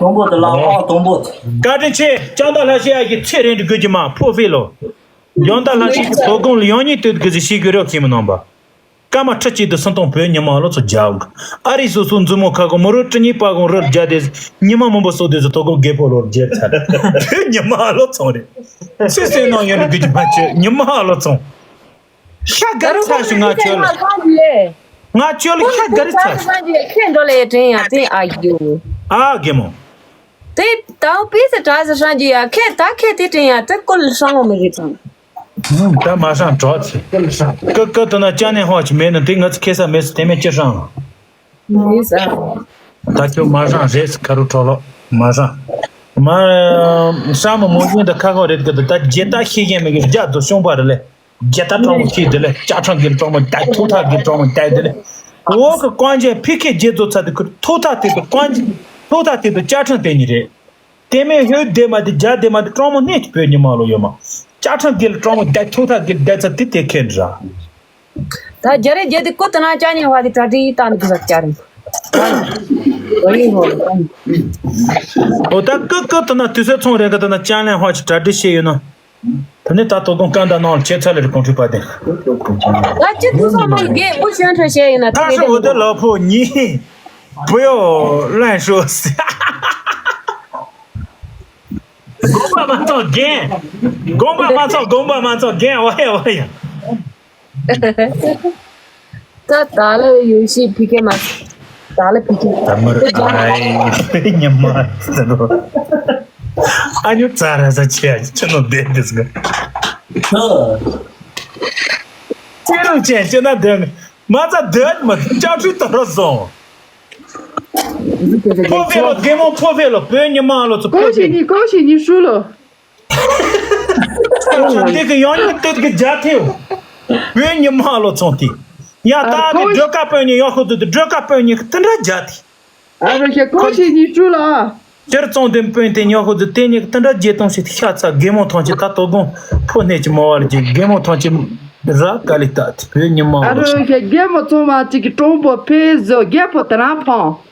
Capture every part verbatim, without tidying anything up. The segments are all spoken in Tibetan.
དང་པོ་དེ་ལ་ཨ་དང་པོ་དེ། བཀའ་དྲིན་ཆེ། ལྕང་མདའ་ལྷ་ཤི་ཡ་གི་ཚེ་རིང་དུ་དགོས་ཀྱི་མ་ཕོ་ཕེ་ལོ། ལྕང་མདའ་ལྷ་ཤི་གི་དོ་དགོང་ལ་ཡང་ཉིད་དུ་དགོས་ཀྱི་ཤི་དགོས་རོགས་ཁྱིམ་མི་ནང་པ། སྐར་མ་ཁྲི་གཅིག་ཏུ་སུམ་སྟོང་བོད་ཉི་མ་ལོ་ཚོ་རྒྱབ། ཨ་རི་སོ་སོ་མཛུབ་མོ་ཁ་གོ་མོ་རོ་ཁྲི་གཉིས་པ་གོང་རོལ་རྒྱ་དེ། ཉི་མ་མང་པོ་སོགས་དེ་ཚོ་དོ་དགོང་རྒད་པོ་ལོར་རྒྱལ་ཚར། བོད་ཉི་མ་ལོ་ཚོང་རེད། སུས་སེམས་ནང་ཡོད་ནི་དགོས་ཀྱི་མ་བྱོས་ཉི་མ་ལོ་ཚོང་། ཤ་དགའ་རི་ཚ་ཞུ་ང་ཁྱོད་ལ། ང་ཁྱོད་ལ་ཤ་དགའ་རི་ཚ་ཞུ། ཁྱེད་འགྲོ་ལས་དྲན་ཡ་དེ་ཨ་ཡོ། ཨ་རྒན་མོ། དེ་དང་པི་སི་གྲྭ་ཟེར་ཧྲང་གི་ཡ་ཁྱེད་ད་ཁྱེད་དེ་དྲན་ཡ་དེ་ཀོ་ལ་ཧྲང་མོ་མི་རིག་ཙང་། ད་མ་ཧྲང་གྲོགས་ཚེ། ཀི་ཀི་དུ་ན་ཅ་ནེ་ཧོ་ཅི་མེད་ན་དེ་ང་ཚོ་ཁེ་ས་མེད་ས་དེ་མེད་ཅི་ཧྲང་། མི་ས། ད་ཁྱོད་མ་ཧྲང་རེད་ཁ་རུ་གྲོགས་ལོ་མ་ཧྲང་། མ། ཧྲང་མོ་མོ་ཡིན་ད་ཁ་ཁོ་རེད་གི་ད་ད་རྗེ་ད་ཤེས་མཁན་མི་གི་རྒྱ་དུ་ཤོང་པ་རེད་ལེ། རྒྱ་ད་གྲོགས་མོ་ཁྱེད་དེ་ལེ་ཅ་ཁྲང་གི་གྲོགས་མོ་ད་ཐུག་ཐག་གི་གྲོགས་མོ་ད་དེ་ལེ། འོ་གི་ཀོང་ཅན་ཕི་ཁེ་རྗེ་རྫོ་ཚ་དེ་ཁུ་ཐུག་ཐག་དེ་དུ་ཀོང་ཅན་ཐུག་ཐག་དེ་དུ་ཅ་ཁྲང་དེ་ཉིད་རེད། དེ་མིན་ཧོད་དེ་མ་དེ་རྒྱ་དེ་མ་དེ་གྲོགས་མོ་གནས་ཀྱི་བོད་ཉི་མ་ལོ་ཡོད་མ། ཅ་ཁྲང་གི་ལ་གྲོགས་མོ་ད་ཐུག་ཐག་གི་ད་ཚ་དེ་དེ་ཁེ་འདྲ། ད་རྒྱ་རེ་རྒྱ་དེ་ཀོ་ཏི་ན་ཅ་ཉེ་བ་དེ་གྲ་སྒྲིག་བཏང་འདུག་ཟེར་ཅ་རེ། འོ་ད་ཀི་ཀི་ཏི་ན་དུས་ཚོད་ཚོང་རེ་གི་ཏི་ན་ཅ་ལན་ཧོ་ཅི་གྲ་སྒྲིག་བྱས་ཡོད་ན། ད་ནི་ད་དོ་དགོང་སྐར་མདའ་ནང་ལ་ཁྱེད་ཚ་ལེར་གོང་ཁྲི་པ་དེ། ད་ཅི་དུས་ཚོད་མང་གི་བུ་ཤོན་ཁྲོ་བྱས་ཡོད་ན་ད་ཧྲི་འོ་དེ་ལ་ཕོ་ཉི་བུ་ཡོ་ལན་ཧྲོ་སི། དགོངས་པ་མ་ཚོམས་རྒན། དགོངས་པ་མ་ཚོམས་དགོངས་པ་མ་ཚོམས་རྒན་ཝ་ཡ་ཝ་ཡ། ད་ད་ལ་ཡོད་ཤི་ཕི་ཀེ་མ། ད་ལ་ཕི་ཀེ། ད་མར་ཨ་ཉི་མ་ཚ་རོ། ཨ་ཉོ་ཙ་ར་ས་ཆེ་ཨ་ཅི་ནོ་བདེ་འདི་སྒ། ཅེ་རང་ཅན་ཅེ་ན་བདེ་མ་ཚ་བདེ་མ་ཅག་ཁྲུས་ཏོ་རོ་སོང་། ཕོ་ཕེ་ལོ་རྒན་མོ་ཕོ་ཕེ་ལོ་བོད་ཉི་མ་ལོ་ཚོ་ཕོ་ཕེ། ཀོ་ཤི་ཉི་ཀོ་ཤི་ཉི་ཧྲུ་ལོ། འདི་གི་ཡང་ཉིན་དེ་གི་རྒྱ་ཐེའུ། བོད་ཉི་མ་ལོ་ཚོང་དེ། ཡ་ད་དེ་ཁོ་སྒྲོལ་དཀར་དཔོན་ཉི་ཡག་ཤོས་དེ་སྒྲོལ་དཀར་དཔོན་ཉི་གི་དེ་འདྲ་རྒྱ་དེ། ཨ་རོ་ཤེ་ཀོ་ཤེ་ཉི་ཀྲུ་ལ། སྤྱིར་བཏང་དེ་དཔོན་དེ་ཉག་ཤོ་དེ་དེ་ཉིད་དེ་འདྲ་རྗེ་གཏོང་ཞིག་ཤ་ཚ་རྒན་མོ་ཐང་ཆེ་ད་དོ་དགོང་ཕོ་གནས་ཀྱི་མོ་བར་གྱི་རྒན་མོ་ཐང་ཆེ་ར་དཀའ་ལས་ད་དེ་བོད་ཉི་མ་ཨ་རོ་ཤེ་རྒན་མོ་ཚང་མ་གཅིག་གི་གྲོང་པོ་ཕེ་བཟོ་རྒད་པོ་དེ་རང་ཕང་།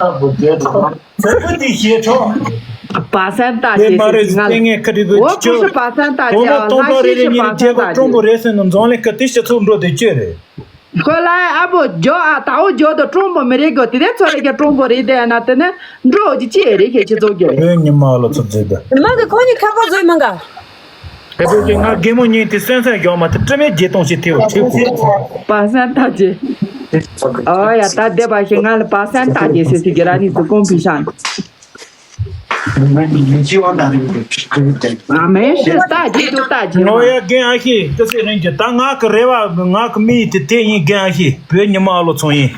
ཨ་བུ་རྒྱལ་དང་། ཟེར་བུ་དེ་ཞེས་ཁྲོ། པ་སན་ཏ་དེ་ཞེས་མ་རེད་ང་ལ། ལྟས་ངན་ཁ་རི་བུ་འོ་ཁུ་ཤི་པ་སན་ཏ་ཁོ་ཅེ་མོ་ཨ་སྟོང་ལྷ་ཕྲག་རེ་ཤི་རེ་ཤི་ཉིན་པ་རྗེས་སན་ཏ་གོ་ཀྲོང་པོ་རེ་སོན་ནོ་འཛོང་ལེ་ཀ་དེ་ཤི་ཚུགས་འགྲོ་དེ་ཅེ་རེད། ཁོ་ལ་ཨ་བོ་ཇོ་ཨ་ཏའོ་ཇོ་དང་ཀྲོང་པོ་མི་རེ་གོ་དེ་དེ་ཚོ་རེ་ག་ཀྲོང་པོ་རེ་དེ་ན་དེ་ནི་འགྲོ་ཅི་ཅེ་རེ་ཁེ་ཆི་ཚོ་གེ་རེ། ཨེ་ཉི་མ་ལོ་ཚོ་རྫི་དེ། མ་གི་ཁོ་ཉི་ཁ་པོ་ཟོས་མ་ག་དེ་བོད་ཀྱི་ང་རྒན་མོ་ཉིད་དེ་སེམས་སེམས་ཡོང་མ་ཐུབ་དྲི་མེད་རྗེ་གཏོང་ཞིག་ཐེའུ་ཁྲིད་དགོས། པ་སན་ཏ་ཅེ། ཨོ་ཡ་ད་བསྡད་པ་ཞིག་ང་ལ་པ་སན་ཏ་ཅེ་ཟེར་ཟེར་གི་ར་ནི་ཟུ་ཀོང་ཕི་ཤང་། ཨ་མེ་ཤི་ཏ་ཅེ་ཏུ་ཏ་ཅེ་ནོ་ཡ་རྒན་ཨ་ཤི་ཀི་སེ་རིན་གྱི་ད་ང་གི་རེ་བ་ང་གི་མི་ཡི་དེ་དེ་ཡིན་རྒན་ཨ་ཤི་བོད་ཉི་མ་ཨ་ལོ་ཚོང་ཡིན།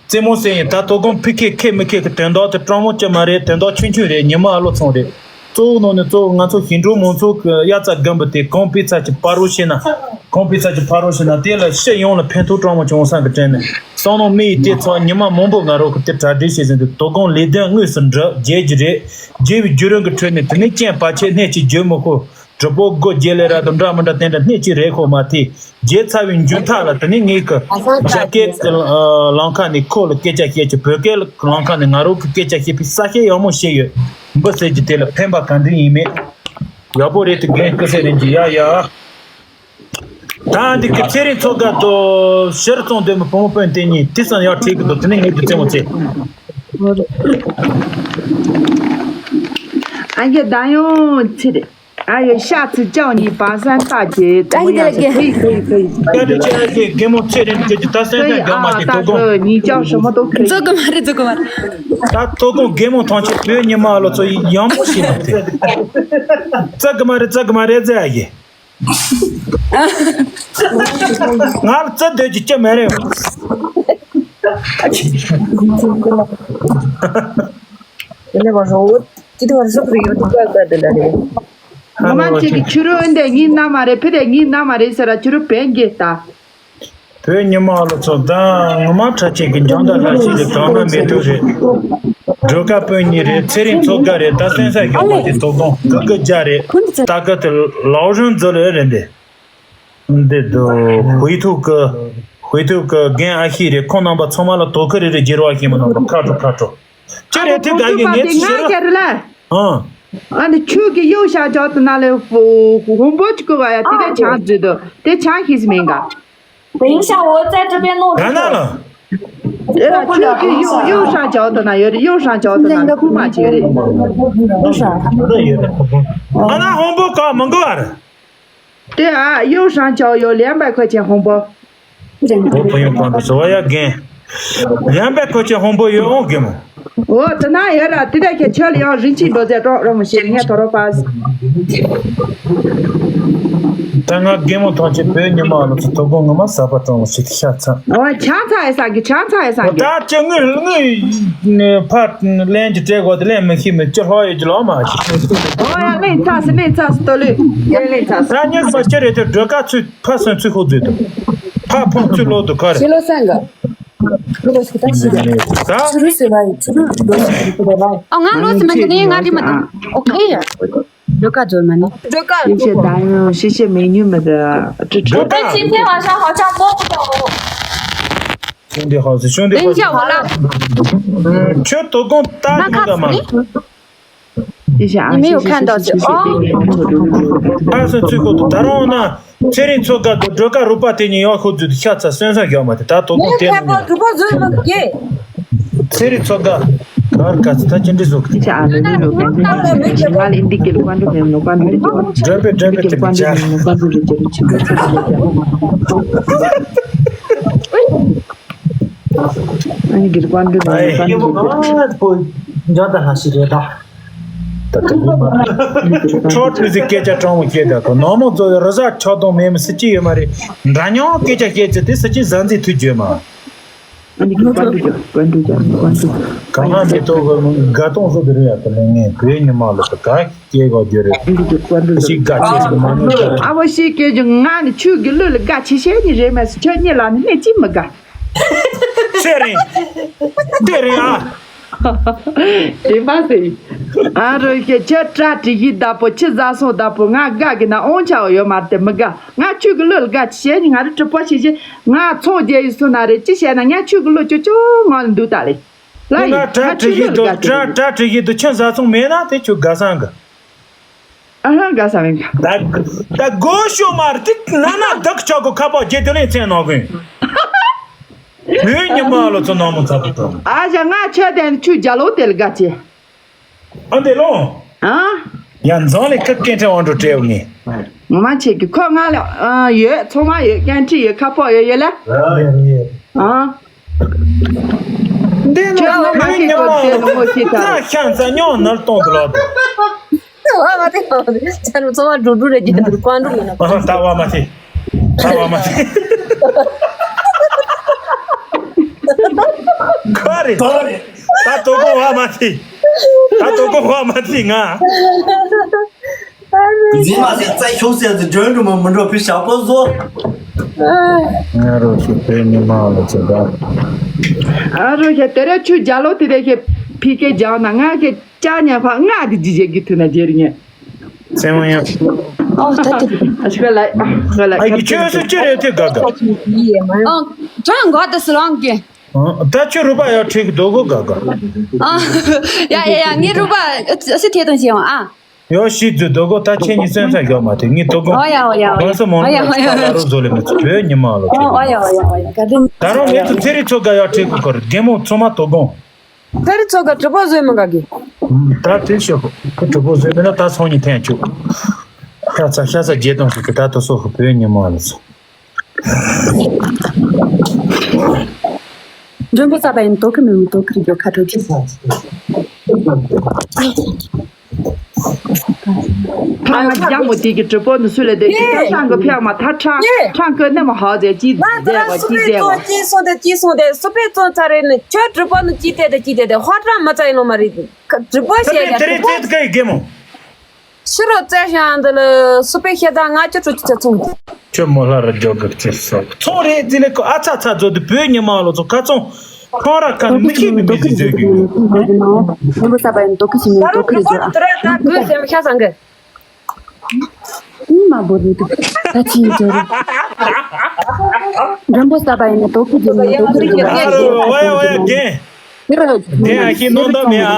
རྩེད་མོ་ཟེར་ཡིན་ད་དོ་དགོང་ཕི་ཁེ་ཁེ་མི་ཁེ་གི་དོན་དག་དེ་སྤྲང་མོ་ཅི་མ་རེད། དོན་དག་ཆུང་ཆུང་རེད། ཉི་མ་ཨ་ལོ་ཚོང་རེད། གཙོ་བོ་ནང་ནས་གཙོ་བོ་ང་ཚོ་ཞིང་འབྲོག་མང་ཚོགས་ཀྱི་དབྱར་རྩྭ་དགུན་འབུ་དེ་གོང་སྤེལ་ཚར་གྱི་ཕ་རོལ་ཕྱིན་ན་གོང་སྤེལ་ཚར་གྱི་ཕ་རོལ་ཕྱིན་ན་དེ་ལ་སྤྱི་ཡོངས་ལ་ཕན་ཐོགས་སྤྲང་མོ་བྱུང་བསམ་གི་དྲན་ནས་བསམ་མནོ་དམིགས་ཡུལ་དེ་ཚོ་ཉི་མ་མང་པོ་ང་རོ་གི་དེ་གྲ་སྒྲིག་བྱེད་བཞིན་དུ་དོ་དགོང་ལས་དོན་དངོས་སུ་འགྲུབ་བྱེད་ཀྱི་རེད། བྱེད་པའི་བརྒྱུད་རིམ་གྱི་ཁྲོད་ནས་དེ་ནས་རྐྱེན་བར་ཆད་སྣེ་གཅིག་བརྗོད་མི་ཁོ། གྲོགས་པོ་སྒོ་བརྒྱད་ལས་ར་དང་འདྲ་མི་འདྲ་དེ་འདྲ་སྣེ་གཅིག་རེད་ཁོ་མ་ཐེ། བརྗེད་ཚར་བའི་མཇུག་མཐའ་ལ་དེ་ནས་ངས་ཀྱི་རྒྱ་སྐད་ཀྱི་ལམ་ཁ་ནས་ཁོ་ལ་སྐད་ཆ་བཤད་ཀྱི་བོད་སྐད་ལམ་ཁ་ནས་ང་རང་གི་སྐད་ཆ་བཤད་པའི་ས་བཤད་ཡག་མོ་བཤད་ཡོད། འབུ་ཟེར་གྱི་དེ་ལ་ཕན་པ་ག་འདྲ་ཡིན་མེད། ཡག་པོ་རེད་དེ་རྒན་སྐུ་ཚེ་རིང་གི་ཡ་ཡ། ད་འདི་གི་ཚེ་རིང་མཚོ་དགའ་དོ་ཕྱིར་བཙོང་འདོད་མི་བུ་མོ་སྤུན་དེ་གཉིས་དེ་ཙམ་ཡག་ཁྲིད་གི་འདུག་དེ་ནས་ངས་འདི་རྩེད་མོ་རྩེ། ཨ་ཡེ་ད་ཡོང་ཚེ་རིང་། ཨ་ཡེ་ཤ་ཚི་ཅང་ནི་པ་སན་ཏ་ཅེ་ཏ་ཡི་ཡ་ལ་ཁེ་ཁེ་ཁེ། ད་དེ་ཅི་ཨ་ཅེ་རྒན་མོ་ཚེ་རིང་ཁྱེད་ཀྱི་ད་སེམས་ཁེ་ནས་རྒྱག་མ་ཨ་ཏེ་ཏ་དོ་དགོང་ཁེ་ཉི་ཅང་ཤ་མ་དོ་ཁེ། ཛོ་གི་མ་རེད་ཛོ་གི་མ་རེད། ད་དོ་དགོང་རྒན་མོ་ཐང་ཆེ་བོད་ཉི་མ་ལོ་ཚོ་ཡག་མོ་ཞིག་མ་ཐེ། ཙ་གི་མ་རེད་ཙ་གི་མ་རེད་ཟེར་ཨ་ཡེ། ང་ལ་ཙ་འདོད་ཀྱི་ཅི་མ་རེད། དེ་ནས་བར་སོང་འོ་ཅི་དེ་བར་སོང་གི་ཡོད་དེ་ཀ་ཀ་དེ་ལ་རེད། ང་མ་ཅིག་གི་ཆུ་རུ་འདི་ཉིན་ན་མ་རེད་ཕི་དེ་ཉིན་ན་མ་རེད་ཟེར་ར་ཆུ་རུ་བན་གྱི་ལྟ། བོད་ཉི་མ་ལོ་ཚོ་ད་ངོ་མ་ཁྲ་ཆེ་གི་འཇང་ད་ལྷ་ཆེ་གི་གང་ན་མེད་དུ་རེད། སྒྲོལ་དཀར་དཔོན་གཉིས་རེད། ཚེ་རིང་མཚོ་དགའ་རེད། ད་སེམས་ས་གི་མ་དེ་དོ་དགོང་ཀི་ཀི་རྒྱ་རེད། ད་ཀི་དེ་ལའོ་རང་ཛོ་ལེ་རེད་འདི། འདི་དུ་ཧུའི་ཐུག་གི། ཧུའེ་ཐུའུ་གི་རྒན་ཨ་ཤི་རེད། ཁོང་རྣམ་པ་ཚང་མ་ལ་དོ་ཁུར་རེ་རེ་བརྗེ་རོགས་བྱེད་མི་རྣམ་པ་ཁ་དྲོ་ཁ་དྲོ། ཅི་རེད་དེ་དགའ་གི་ངས་ཅི་ཤེས་ར། ཨང་། ཨ་ནི་ཁྱོད་ཀྱི་右上角དེ་ན་ལས་ཧོན་པོ་ཅིག་གི་བ་ཡ་དེ་དེ་ཆང་བརྗོད་དོ། དེ་ཆང་ཤེས་སི་མིན་ག། 等一下，我在这边弄这个。 ག་ན་ལ། 哎呀，去给右右上角的那有的右上角的那个空嘛去的。 ཨ་ན་ཧོན་པོ་ག་མང་གི་བ་རེད། 对啊，右上角有两百块钱红包。 ཨོ་ཕ་ཡུལ་གང་དུ་སོ་བ་ཡ་རྒན། 两百块钱红包 ཡོད་ཨོ་རྒན་མོ། 哦，在那有了，对对，去了要人气不在这，让我们心里面头头发。 ད་ང་རྒན་མོ་ཐོག་ཆེ་བོད་ཉི་མ་ལོ་ཚོ་དོ་དགོང་ངོ་མ་ཟ་པ་གྲོང་ཞིག་ཤ་ཚ། 哦，强菜上去，强菜上去。 ད་ཅི་ངུས་ངུས་ནས་ཕ་ལན་གྱི་སྤྲད་དགོས་དེ་ལན་མི་ཤེས་མི་ཅི་ལྷོ་ཡོད་ཀྱི་ལོ་མ་ཤེས། 哦呀，那你咋是那你咋是多虑，那你咋是。 ད་ཉི་མ་ཅི་རེད་དེ་སྒྲོལ་དཀར་ཚུད་ཕ་སོན་ཚུད་ཁོ་བཟོས་དུ། ཕ་ཕོང་ཚུད་ལོ་དུ་ག་རེད། ཕྱི་ལོ་སང་ག་ཕྱི་ལོ་ཞིག་ད་ཕྱི་ལོ་ད་ཕྱི་ལོ་ཟེར་བ་ཡིན། ཕྱི་ལོ་ལོ་ཞིག་ད་ཕྱི་ལོ་ལ། ཨ་ང་ལོ་ཟེར་མ་གི་ནི་ང་རི་མ་དང་ཨོ་ཁེ་ཡ། སྒྲོལ་དཀར་སྒྲོལ་མ་ནི། སྒྲོལ་དཀར། 谢谢答应，谢谢美女们的支持。 我在今天晚上好像摸不到我。 兄弟好是兄弟好是。 等一下，我拉。 ཁྱོད་དོ་དགོང་ལྟ་གི་མི་འདུག་མ། 谢谢啊， 你没有看到就哦。 ཕ་སོན་ཚུད་ཁོ་ད་རུང་ན་ཚེ་རིང་མཚོ་དགའ་དང་སྒྲོལ་དཀར་རུ་པ་དེ་གཉིས་ཡག་ཤོས་བརྫུས་ཏེ་ཤ་ཚ་སོན་སོན་བཞག་མ་དེ་ད་དོ་དགོང་ལྟས་མི་འདུག་ཚེ་རིང་མཚོ་དགའ་གར་ག་ཚི་ད་ཅི་འདྲི་ཟུག་ཅི་ཨ་ལེ་ལེ་ལོ་གན་ཅི་ང་ལེ་འདི་གེ་ལ་ཀོན་ཏུ་མེ་ལོ་ཀོན་ཏུ་རེ་ཅི་ཇོ་པེ་ཇོ་པེ་དེ་ཀོན་ཏུ་མེ་ལོ་ཀོན་ཏུ་རེ་ཅི་རེ་ཅི་ཨ་ནི་གེ་ཀོན་ཏུ་མེ་ལོ་ཀོན་ཏུ་རེ་ཅི། འཇོག་ད་ལྷ་ཞིག་རེད་ད། ད་ད་ཁྲོ་ཁྲོ་ཟིག་སྐད་ཆ་དྲང་མོ་བཤད་ད་ཁོ་ནག་མོ་ཚོ་རི་ཟ་ཆག་གཏོང་མེད་མི་སྲིད་ཀྱི་ཡོད་མ་རེད། འདྲ་མཉམ་སྐད་ཆ་བཤད་ཚེ་དེ་སྲིད་ཀྱི་ཟ་འཛིན་ཐུགས་རྒྱུད་མ། 关注点，关注点，关注。 གང་ལ་མི་ཐོག་གི་དགའ་གཏོང་བཟོ་དེ་རེད་ཡ། དེ་ལས་ངས་བོད་ཉི་མ་ལ་དེ་ག་སྐྱེ་གོ་རྒྱུ་རེད། 关注点，关注点。 ཞིག་དགའ་ཆེ་ཞིག་མ་ནོར་དགའ། ཨ་བོ་ཞིག་སྐད་ཅིག་ང་ནི་ཆུ་གི་ལུད་ལ་དགའ་ཆེ་ཤེས་ནི་རེད་མ་སི་ཁྱོད་གཉིས་ལ་ནི་གནས་ཅི་མི་དགའ། ཚེ་རིང་། དེ་རིང་ཨ། དེ་མ་ཟེར། ཨ་རོ་ཤེ་ཁྱོད་སྐྲ་དྲི་ཡི་བདག་པོ་ཁྱི་བཟའ་སོང་བདག་པོ་ང་དགའ་གི་ན་ཨོང་ཆའོ་ཡོད་མ་རེད་དེ་མི་དགའ། ང་ཆུ་གི་ལུད་ལ་དགའ་ཆེ་ཤེས་ནི་ང་རི་གྲི་པོ་ཤེ་ཤེ་ང་ཚོང་རྒྱལ་ཡི་སུ་ན་རེད་ཅི་བཤད་ན་ང་ཆུ་གི་ལུད་ཅོ་ཅོ་ངང་ལ་འདུག་ད་ལེ། ལ་ཡི་ང་སྐྲ་དྲི་ཡི་དུ་སྐྲ་སྐྲ་དྲི་ཡི་དུ་ཁྱི་བཟའ་སོང་མེད་ན་དེ་ཆུ་དགའ་སང་གི། ཨ་ཧ་དགའ་ས་མེད་ག། ད་ད་དགོས་ཤོ་མར་ཏིག་ན་ན་བདག་ཆག་གོ་ཁ་པ་རྒྱལ་དུ་ལེན་ཚན་ནོ་གིན། མོའི་ཉི་མ་ལོ་ཚོ་ནོ་མོ་ཚ་པོ་དང་། ཨ་ཞ་ང་ཆ་དན་ཆུ་རྒྱ་ལོ་དེ་ལ་དགའ་ཆེ། ཨ་འདི་ལོ། ཨ། ཡ་འཛང་ལེ་ཁ་སྐད་ཕྲེང་དབང་འགྲོ་སྤྲད་ངེ། ངོ་མ་ཆེ་གི་ཁོ་ང་ལ་ཨ་ཡོད་ཚོང་མ་ཡོད་ཀན་ཁྲི་ཡོད་ཁ་པོ་ཡོད་ཡོད་ལ། ཨ། འདི་ལོ་ཁྱོད་ང་མ་མོའི་ཤེས་ཉི་མ་ཁོ་དེ་ལོ་ངོ་ཤེས་ད། ཤ་ཤ་ཟ་ཉོ་ནར་གཏོང་དུ་ལོ་དུ། བ་མ་དེ་བ་མ་དེ་ཆ་རུ་ཚོ་བ་འགྲོ་འགྲོ་རེ་རྒྱུ་འདུག་ཀོན་འགྲོ་མི་ན། ཨ་ཧ་ད་བ་མ་དེ། ད་བ་མ་དེ། ཁ་རེ། ད་དོ་གོ་བ་མ་དེ། ད་དོ་གོ་བ་མ་དེ་ང་། ཟི་མ་ཟི་རྩ་ཤོག་ཟེར་ཟི་འགྲོ་འགྲོ་མ་མི་འགྲོ་ཕི་ཞག་པོ་བཟོ། ང་རོ་ཞིག་པའི་མི་མང་ལ་ཚོད་ད། ཨ་རོ་ཞེ་དེ་རེ་ཆུ་རྒྱ་ལོ་དེ་རེ་ཞེ་ཕི་ཀེ་རྒྱ་ན་ང་ཞེ། ཅག་ཉ་ཕ་ང་དེ་ཇི་ཇེ་གི་ཐུ་ན་ཇེ་རི་ཉེ། སེམས་ཡང་། ཨོ་ད་དེ། ཨ་ཤི་ག་ལ་ཨ་ཤི་ག་ལ། ཨ་ཡི་ཁྱོད་སུ་ཅི་རེད་དེ་དགའ་དགའ། ཨ་ཅང་གོ་ད་སི་ལོང་གི། ཨ་ད་ཁྱོད་རུ་པ་ཡ་ཁྲིག་དོ་གོ་དགའ་དགའ། ཨ་ཡ་ཡ་ཡ་ངའི་རུ་པ་སི་ཐེ་དང་ཞེ་བ་ཨ། ཡོ་ཤི་ཛུ་དོ་གོ་ད་ཁྱེད་ཉི་སོན་ཚ་ཡོ་མ་དེ་ངའི་དོ་གོ། ཨོ་ཡ་ཨོ་ཡ་ཨོ་ཡ། ཁོང་སུ་མོ་ཨོ་ཡ་ཨོ་ཡ་ཨོ་ཡ། རུ་བཟོ་ལེ་མི་ཚུ་བོད་ཉི་མ་ལོ་ཚུ། ཨོ་ཡ་ཨོ་ཡ་ཨོ་ཡ། ག་དུ། ད་རུང་ངེད་ཚོ་ཚེ་རི་ཚོ་དགའ་ཡ་ཁྲིག་གོ་གོ་རེད་རྒན་མོ་ཚོ་མ་དོ་གོ། ཚེ་རི་ཚོ་ག་གྲུ་པོ་བཟོས་མི་དགའ་གི། ད་དེ་ཤོག་གྲུ་པོ་བཟོས་མེད་ན་ད་ཚོང་ཉིད་འཐེན་བཅུག་ཤ་ཚ་ཤ་ཚ་བརྗེད་གཏོང་ཞིག་གི་ད་དུ་སོ་ཧུ་བོད་ཉི་མ་ལ་ཚོ། མགྲོན་པོ་ས་པ་ཡིན་དོ་ཁི་མི་མི་དོ་ཁི་རི་རྒྱོ་ཁ་གྲོ་ཁི། ཐ་ང་རྒྱ་མོ་དེ་གི་གྲུ་པོ་ནི་སུ་ལ་དེ་གི་ཐ་ཧྲང་གི་ཕྱག་མ་ཐ་ཁྲང་ཁྲང་གི་ནི་མ་ཧ་ཟེ་ཅི་ཟེ་བ་ཅི་ཟེ་བ། ཅི་སོང་དེ་ཅི་སོང་དེ་སུ་པའི་ཙོ་ཚ་རེ་ནི་ཁྱོད་གྲུ་པོ་ནི་ཅི་དེ་དེ་ཅི་དེ་དེ་ཧ་ཀྲང་མ་ཚ་ཡིན་ལོ་མ་རེད། གྲུ་པོ་ཞེས་ཡ་དེ་རེད་ཙེ་ཀའི་གེ་མོ། ཕྱི་རོ་རྩེ་ཞང་འདི་ལ་སུ་པའི་ཤེ་ད་ང་ཅི་ཁྲོ་ཅི་ཚ་ཚོང་། ཁྱོད་མོ་ལྷ་ར་རྒྱོ་གི་ཚེ་སོ་ཚོང་རེད་ཙི་ལེ་ཁོ་ཨ་ཚ་ཚ་ཚོ་དེ་བོད་ཉི་མ་ལོ་ཚོ་ཁ་ཚོང་ཁོང་ར་ཁ་མི་ཤེས་མི་མི་ཟི་ཟེར་གི་ཡོད། ནོ་ནོ་བོ་ས་པ་ཡིན་དོ་ཁི་ཞིག་མིན་དོ་ཁི་རེད་ཇོ། ད་གོས་སེམས་ཤ་ཚང་གི། ཨུ་མ་བོ་རེད་དུ་ད་ཅི་ཡིན་ཇོ་རེད། མགྲོན་པོ་ས་པ་ཡིན་ན་དོ་ཁུ་ཅིག་ཡིན་ན་དོ་ཁུ་ཅིག་ཡིན་ན། ཨ་རོ་ཝ་ཡ་ཝ་ཡ་རྒན། དེ་ར་རྒན་ཨ་ཁྱི་ནོ་ད་མེད་ཨ།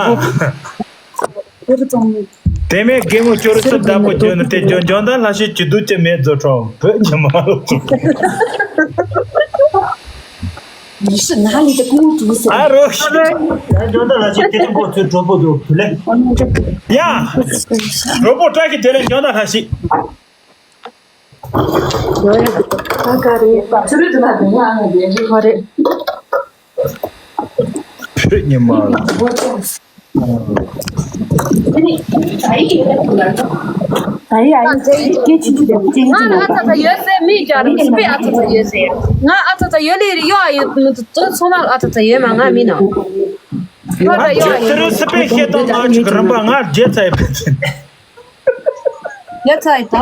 དེ་ར་ཙོང་། དེ་མེད་རྒན་མོ་ཅོ་རི་ཚུར་བདག་པོ་བརྗོད་ནི་དེ་འཇོན་འཇོན་ད་ལྷ་ཤེས་ཀྱི་སྡུག་ཅི་མེད་རྫོ་ཁྲོམ་བོད་ཉི་མ་ལོ། 你是哪里的公主？ ཨ་རོ་ཤི། འཇོན་ད་ལྷ་ཤེས་དེ་རིང་ཁོ་ཚོའི་གྲོགས་པོ་འདུག་བུ་ལེ། ཡ། གྲོགས་པོ་བཀྲ་ཤིས་བདེ་ལེགས་འཇོན་ད་ལྷ་ཤེས། བོད་ཉི་མ་ལ། ང་ཨ་ཚ་ཚ་ཡོད་སེ་མི་རྒྱ་རུ་སི་པེ་ཨ་ཚ་ཚ་ཡོད་སེ། ང་ཨ་ཚ་ཚ་ཡོད་ལེ་རི་ཡོ་ཨ་ཡོད་མི་ཚོ་ཚོ་མ་ཨ་ཚ་ཚ་ཡོད་མ་ང་མི་ནོ། ཡོད་ཨ་ཡོད་ཨ་ཡོད། དེ་རུ་སི་པེ་ཤེས་དང་མ་ཅིག་རིམ་པ་ང་རྒྱལ་ཚ་ཡི་པེ་ཚེ། ཡ་ཚ་ཡི་ད།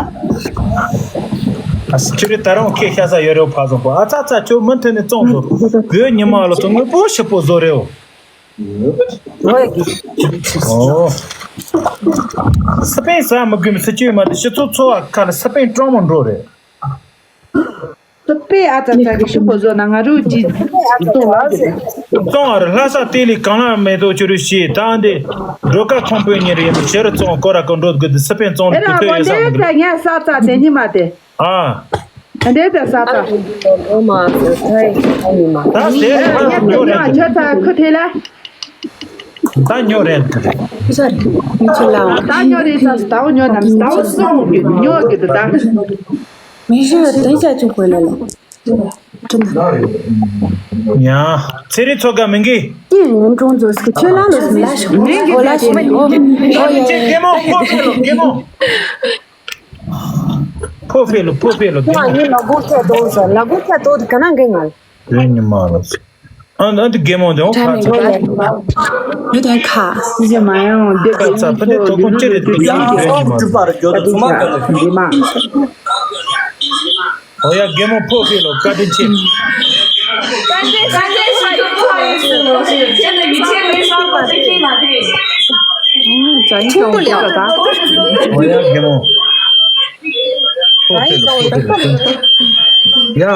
ཨ་སི་ཁྱོད་རེ་ད་རུང་ཁྱེད་ཤ་ས་ཡོད་རེ་བ་ཕ་བཟང་པོ་ཨ་ཚ་ཚ་ཁྱོད་མུ་མཐུད་ནས་བཙོང་དོ། བོད་ཉི་མ་ལ་ཚོ་དངོས་པོ་ཞིབ་པོ་བཟོ་རེའོ། ཨོ། སི་པན་ཟ་མི་དགོས་མི་སི་ཁྱོད་མ་དེ་སྤྱི་ཚོགས་འཚོ་བ་ཁ་ལ་སི་པན་སྤྲང་མོ་འགྲོ་རེད། སི་པན་ཨ་ཚ་ཚ་གི་ཞིབ་པོ་བཟོ་ན་ང་རུ་ཅི་བཙོང་བ་རེད། བཙོང་བ་རེད་ལྷ་ས་དེ་ལས་གང་ལ་མེད་དོ་ཁྱོད་རུ་ཤེས་ད་འདི་འགྲོ་ཀ་ཁང་པའི་ཉིན་རེ་ཡིན་ནོ་ཕྱི་རུ་བཙོང་སྐོར་ར་ཀོ་འགྲོ་དགོས་དུ་སི་པན་བཙོང་ལ་དེ་ར་གོ་ཐོས་ཡོད་ས་འདི་མི་འདུག་ད་ངས་ས་ཚ་དེ་ཉི་མ་དེ། ཨ། འདྲེ་དང་ས་ཚ། ཨོ་མ་ཟེར་ཐའི་ཨ་ནི་མ། ད་ཟེར་ཨ་ཉོ་རེད། ཁྱོད་ཚ་ཁུ་ཐེ་ལ། ད་ཉོ་རེད་འདི་རེད། ས་མི་ཁྱོད་ལ། ད་ཉོ་རེད་ཚ་ཟེར་ད་འོ་ཉོ་ནམ་ཟེར་ད་འོ་སོང་གི་ཉོ་གི་འདུག་ད། མི་ཤི་བ་དེ་ཅག་ཅུང་གོས་ལ་ལ། ཡ། ཚེ་རིང་ཚོ་ག་མིན་གི། ཀྱེ་ངན་གྲོང་ཚོ་སུ་ཁྱོད་ལ་ལོ་སུ་ལ་ཤོག་ཨོ་ལ་ཤོག་མིན་ཨོ། ཨོ་ཡ་ཡ། གེ་མོ་ཕོ་ཕེ་ལོ་གེ་མོ། ཕོ་ཕེ་ལོ་ཕོ་ཕེ་ལོ་གེ་མོ། ང་ཡིན་ལ་སྒོ་ཁྱད་དོ་ཟེར་ལ་སྒོ་ཁྱད་དོ་དེ་ག་ན་འགན་ང་། ཡོད་ཉི་མ་ལ་སུ། ཨ་ན་དེ་གེ་མོ་དེ་ཧོ་ཁ་ཚ། ཡོད་དེ་ཁ། སི་ཇི་མ་ཡང་དེ་ཁ་ཚ་ཕ་དེ་དོ་ཁོང་ཅི་རེད་དེ་གེ་མོ་དེ་ཉི་མ་ལ། འདི་མ། ཨོ་ཡ་རྒན་མོ་ཕོ་ཁེ་ལོ་བཀའ་དྲིན་ཆེ། ཨོ་ཡ་རྒན་མོ། ཕོ་ཁེ་ལོ་ཕོ་ཁེ་ལོ། ཡ་ད་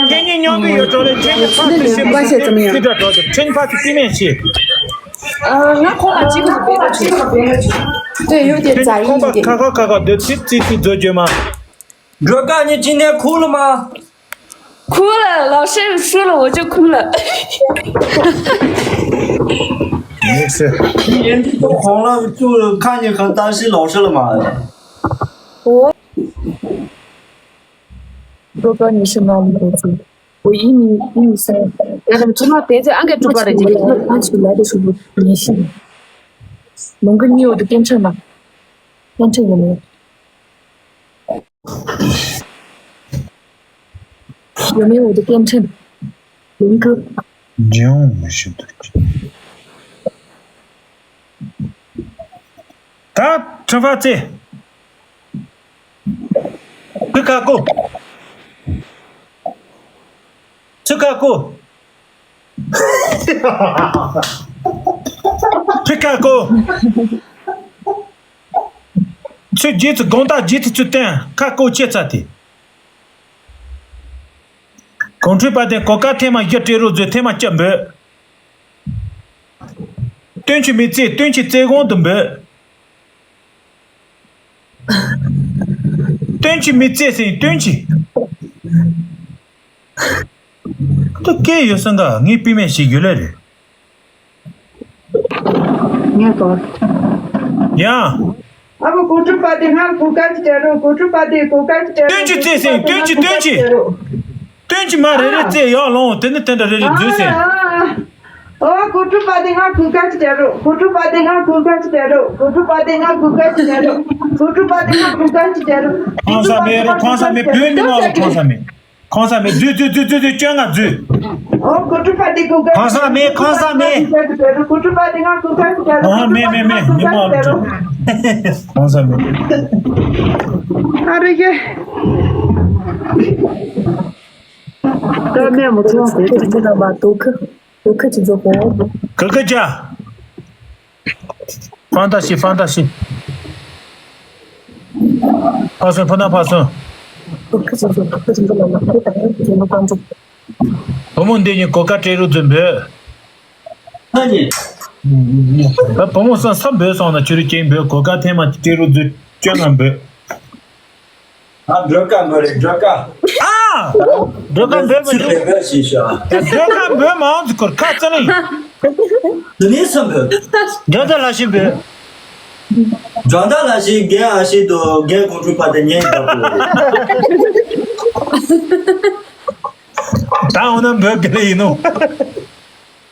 ཁྱེད་གཉིས་མཉམ་དུ་ཡོད་འགྲོ་ལེ། ཁྱེད་གཉིས་ཕར་ཚུར་ཤེས་མ་ཤེས་ཙམ་ཡང་ཁྱེད་འདྲ་འགྲོ་ཚུལ་ཁྱེད་གཉིས་ཕར་ཚུར་སྤེལ་མེད་བྱེད། ང་ཁོང་ལ་གཅིག་ལ་འབད་རོགས་བྱེད། ལྟོས་ཡོད་དེ་ཁྱེད་རྩ་གཉིས་ཡིན་ཁོང་པ་གི་ཁ་ཁ་ཁ་ཁ་སྡོད་ཚིག་ཚིག་ཚིག་རྫོགས་རྒྱུ་མ། 热干，你今天哭了吗？哭了，老师输了，我就哭了。 没事。你人都红了，就看见很担心老师了嘛？我，哥哥，你是哪里人？我一米一米三。然后从那边在俺给猪八戒，俺出来的时候，你是龙哥，你有的电车吗？电车有没有？ 有没有我的电秤？林哥。 འཇིང་མི་ཤེས་འདུག་ད་ཁྲི་ཕ་ཙེ། ཁི་ཁ་ཀོ། ཁི་ཁ་ཀོ། ཁི་ཁ་ཀོ། ཚུར་རྗེས་སུ་དགོངས་དག་རྗེས་སུ་ཚུར་བསྟན་ཁ་ཀོ་ཅེ་ཚ་དེ། གོང་ཁྲོས་པ་དེ་གོ་ཀ་ཐེངས་མ་བཞི་སྤྲད་རོགས་མཛོད་ཐེངས་མ་བཅུ་འབོད། སྟོན་ཆུ་མི་རྩེ་སྟོན་ཆུ་རྩེ་གོང་དུ་འབོད། སྟོན་ཆུ་མི་རྩེ་ཟིན་སྟོན་ཆུ། ད་སྐད་ཡོད་སང་ག་ངས་པི་མེད་ཞིག་ཡོད་ལེ་རེད། ངས་དོར། ཡ། ཨ་ཁུ་གོ་ཁྲུ་པ་དེ་ང་གོ་ཀ་ཅི་སྤྲད་རོགས། གོ་ཁྲུ་པ་དེ་གོ་ཀ་ཅི་སྤྲད་རོགས། སྟོན་ཆུ་རྩེ་ཟིན་སྟོན་ཆུ་སྟོན་ཆུ། སྟོན་ཆུ་མ་རེ་རེ་རྩེ་ཡག་ལོང་དེ་ནི་དེ་འདྲ་རེ་རེ་འཛུལ་ཟིན། ཨ་གོ་ཁྲུ་པ་དེ་ང་གོ་ཀ་ཅི་སྤྲད་རོགས། གོ་ཁྲུ་པ་དེ་ང་གོ་ཀ་ཅི་སྤྲད་རོགས། གོ་ཁྲུ་པ་དེ་ང་གོ་ཀ་ཅི་སྤྲད་རོགས། གོ་ཁྲུ་པ་དེ་ང་གོ་ཀ་ཅི་སྤྲད་རོགས། གོང་ས་མེད་རོགས། གོང་ས་མེད་བོད་མི་མང་རོགས། གོང་ས་མེད། གོང་ས་མེད་འཛུལ་འཛུལ་འཛུལ་འཛུལ་འཛུལ་སྐྱོན་ང་འཛུལ། ཨོ་གོ་ཁྲུ་པ་དེ་གོ་ཀ་གོང་ས་མེད། གོང་ས་མེད། གོ་ཁྲུ་པ་དེ་ང་གོ་ཀ་ཅི་སྤྲད་རོགས། ཨོ་མེད་མེད་མེད་མི་མང་རོགས། གོང་ས་མེད། ཨ་རེ་གེ། ད་ནས་མོ་ཚོ་དེ་དེ་ཅི་ན་མ་དོ་ཁུ། དོ་ཁུ་ཅི་ཛོ་པོ། ཁུ་ཁུ་ཅ། ཕན་ཏ་ཤི་ཕན་ཏ་ཤི། ཕ་སོན་ཕུ་ན་ཕ་སོན། བུ་མོ་འདི་གཉིས་གོ་སྐབས་སྤྲད་རོགས་མཛོད་འབོད། ཨ་ནི། ཨ། བུ་མོ་སང་ས་འབོད་སོང་ན་ཁྱོད་རང་རྐྱེན་འབོད། གོ་སྐབས་ཐེངས་མ་སྤྲད་རོགས་མཛོད། སྐྱོན་ང་འབོད། ཨ། སྒྲོལ་དཀར་འབོད་རེད། སྒྲོལ་དཀར། ཨ། སྒྲོལ་དཀར་འབོད་མི་ཚུར་འདུག་ལས་ཀ་ཞིག་ཤོག་སྒྲོལ་དཀར་འབོད་མ་འོང་ཚེ་ཁོར་ཁ་རྩ་ལེན། དེ་ནས་སུ་འབོད། སྒྲོལ་དཀར་ལགས་ཤིག་འབོད། སྒྲོལ་དཀར་ལགས་ཤིག་རྒན་ཨ་ཤེ་དང་རྒན་ཀོང་སྤྲུལ་ཕ་དེ་ཉན་ཡག་པོ་རེད། ད་འོ་ན་འབོད་གི་ལེ་ཡིན་ནོ།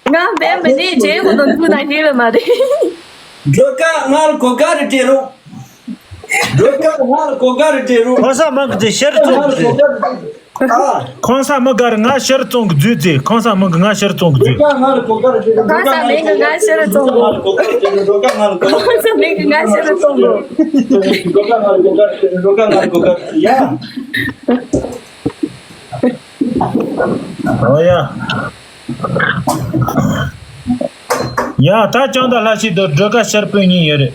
ང་འབོད་མི་ནི་རྗེས་ཁོ་དང་ཐུག་ན་ཤེས་པ་མ་རེད། སྒྲོལ་དཀར་ང་ལ་གོ་སྐབས་རེ་སྤྲད་རོགས། སྒྲོལ་དཀར་ང་ལ་གོ་སྐབས་རེ་སྤྲད་རོགས། གོང་ས་མ་གི་ཚེ་ཤར་ང་ཙོང་ལ་གི་གོ་ཚེ། སྐབས་རེ་སྤྲད་རོགས། ཨ། གོང་ས་མ་ག་རེ་ང་ཤར་ཙོང་གི་རྫུས་ཚེ། གོང་ས་མ་གི་ང་ཤར་ཙོང་གི་རྫུས། སྒྲོལ་དཀར་ང་ལ་གོ་སྐབས་རེ་སྤྲད་རོགས། གོང་ས་མ་གི་ང་ཤར་ཙོང་གི། སྒྲོལ་དཀར་ང་ལ་གོ་སྐབས་རེ་སྤྲད་རོགས། སྒྲོལ་དཀར་ང་ལ་གོ་སྐབས་རེ་སྤྲད་རོགས། སྒྲོལ་དཀར་ང་ལ་གོ་སྐབས་རེ་སྤྲད་རོགས། སྒྲོལ་དཀར་ང་ལ་གོ་སྐབས་རེ་སྤྲད་རོགས། སྒྲོལ་དཀར་ང་ལ་གོ་སྐབས་རེ་སྤྲད་རོགས། ཡ། ཨོ་ཡ། ཡ། ད་ཅང་ད་ལྷ་ཞིག་ཏུ་སྒྲོལ་དཀར་ཤར་དཔོན་གཉིས་ཡོད་རེད།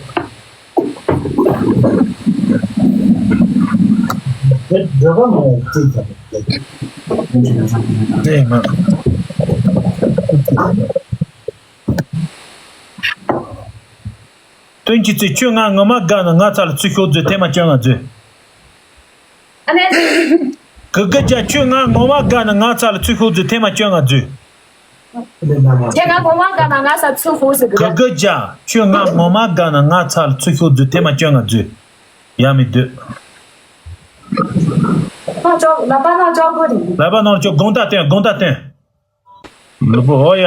སྒྲོལ་དཀར་མ་ཡ་ཅིག་ཙམ་རེད། དེ་མ། སྟོན་གྱི་ཚེ་ཁྱོད་ང་ངོ་མ་དགའ་ན་ང་ཚ་ལ་ཚུར་ཤོག་མཛོད། ཐེངས་མ་བཅོ་ལྔ་མཛོད། ཨ་ནེ། གུ་གུ་ཅག་ཁྱོད་ང་ངོ་མ་དགའ་ན་ང་ཚ་ལ་ཚུར་ཤོག་མཛོད། ཐེངས་མ་བཅོ་ལྔ་མཛོད། ཁྱེད་ང་ངོ་མ་དགའ་ན་ང་ཚ་ཚུར་ཤོག་ཟེར་གི་གུ་རེད། གུ་ཅག་ཁྱོད་ང་ངོ་མ་དགའ་ན་ང་ཚ་ལ་ཚུར་ཤོག་མཛོད། ཐེངས་མ་བཅོ་ལྔ་མཛོད། ཡ་མི་སྡོད། ལག་པ་ནང་ཅོག་གོ་རེད། ལག་པ་ནང་ཅོག་དགོང་དག་སྟོན། དགོང་དག་སྟོན། ལུས་པོ་ཨོ་ཡ།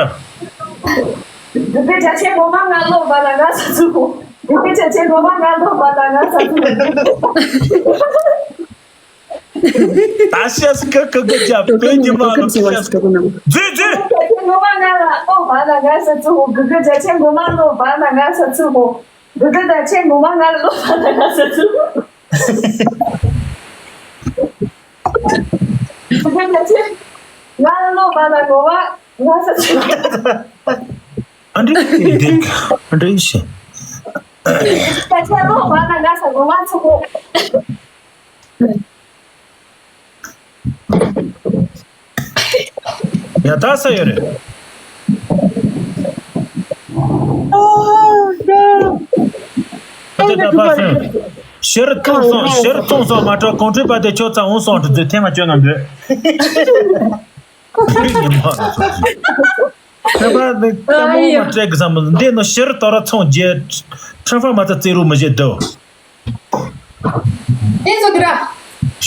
གུ་གུ་ཅག་ཁྱེད་ངོ་མ་ང་ལོག་པ་ན་ང་ཚ་ཚུར་ཤོག་གུ་གུ་ཅག་ཁྱེད་ངོ་མ་ང་ལོག་པ་ན་ང་ཚ་ཚུར་ཤོག་ད་ཤེས་སུ་ཁ་ཁ་ཁ་ཅག་བོད་ཉི་མ་ལ་ཤེས་སུ། འཛུལ་འཛུལ། གུ་གུ་ཅག་ཁྱེད་ངོ་མ་ང་ལ་ལོག་པ་ན་ང་ཚ་ཚུར་ཤོག་གུ་གུ་ཅག་ཁྱེད་ངོ་མ་ལོག་པ་ན་ང་ཚ་ཚུར་ཤོག་གུ་གུ་ཅག་ཁྱེད་ངོ་མ་ང་ལ་ལོག་པ་ན་ང་ཚ་ཚུར་ཤོག་གུ་གུ་ཅག་ཁྱེད་ང་ལ་ལོག་པ་ན་ངོ་མ་ང་ཚ་ཚུར་ཤོག་ཨ་འདྲི་ཤེས་འདི་ཨ་འདྲི་ཤེས། ད་ཆ་ལོ་བ་ན་ང་ས་གོ་བ་ཚོ་གོ། ཡ་ད་ས་ཡོད་རེད། ཨ་ད་ད་པ་སོང་། ཤེར་ཙོང་སོང་། ཤེར་ཙོང་སོང་མ་གྲོགས་གོང་ཁྲོས་པ་དེ་ཁྱོད་ཚ་འོང་སོང་འགྲོ་མཛོད། ཐེངས་མ་བཅོ་ལྔ་འབོད། བོད་ཉི་མ་ལ་སོགས་ཀྱི། ཁྱད་པར་འདི་ལྟད་མོ་མ་སྤྲད་གི་བསམ་མི་འདི་ནི་ཤེར་དོ་ར་ཚོང་རྒྱལ་ཁྲ་ཧྥ་མ་ཚ་རྩེ་རུ་མི་བྱེད་དོ། ཨེ་ཟོ་གི་ར།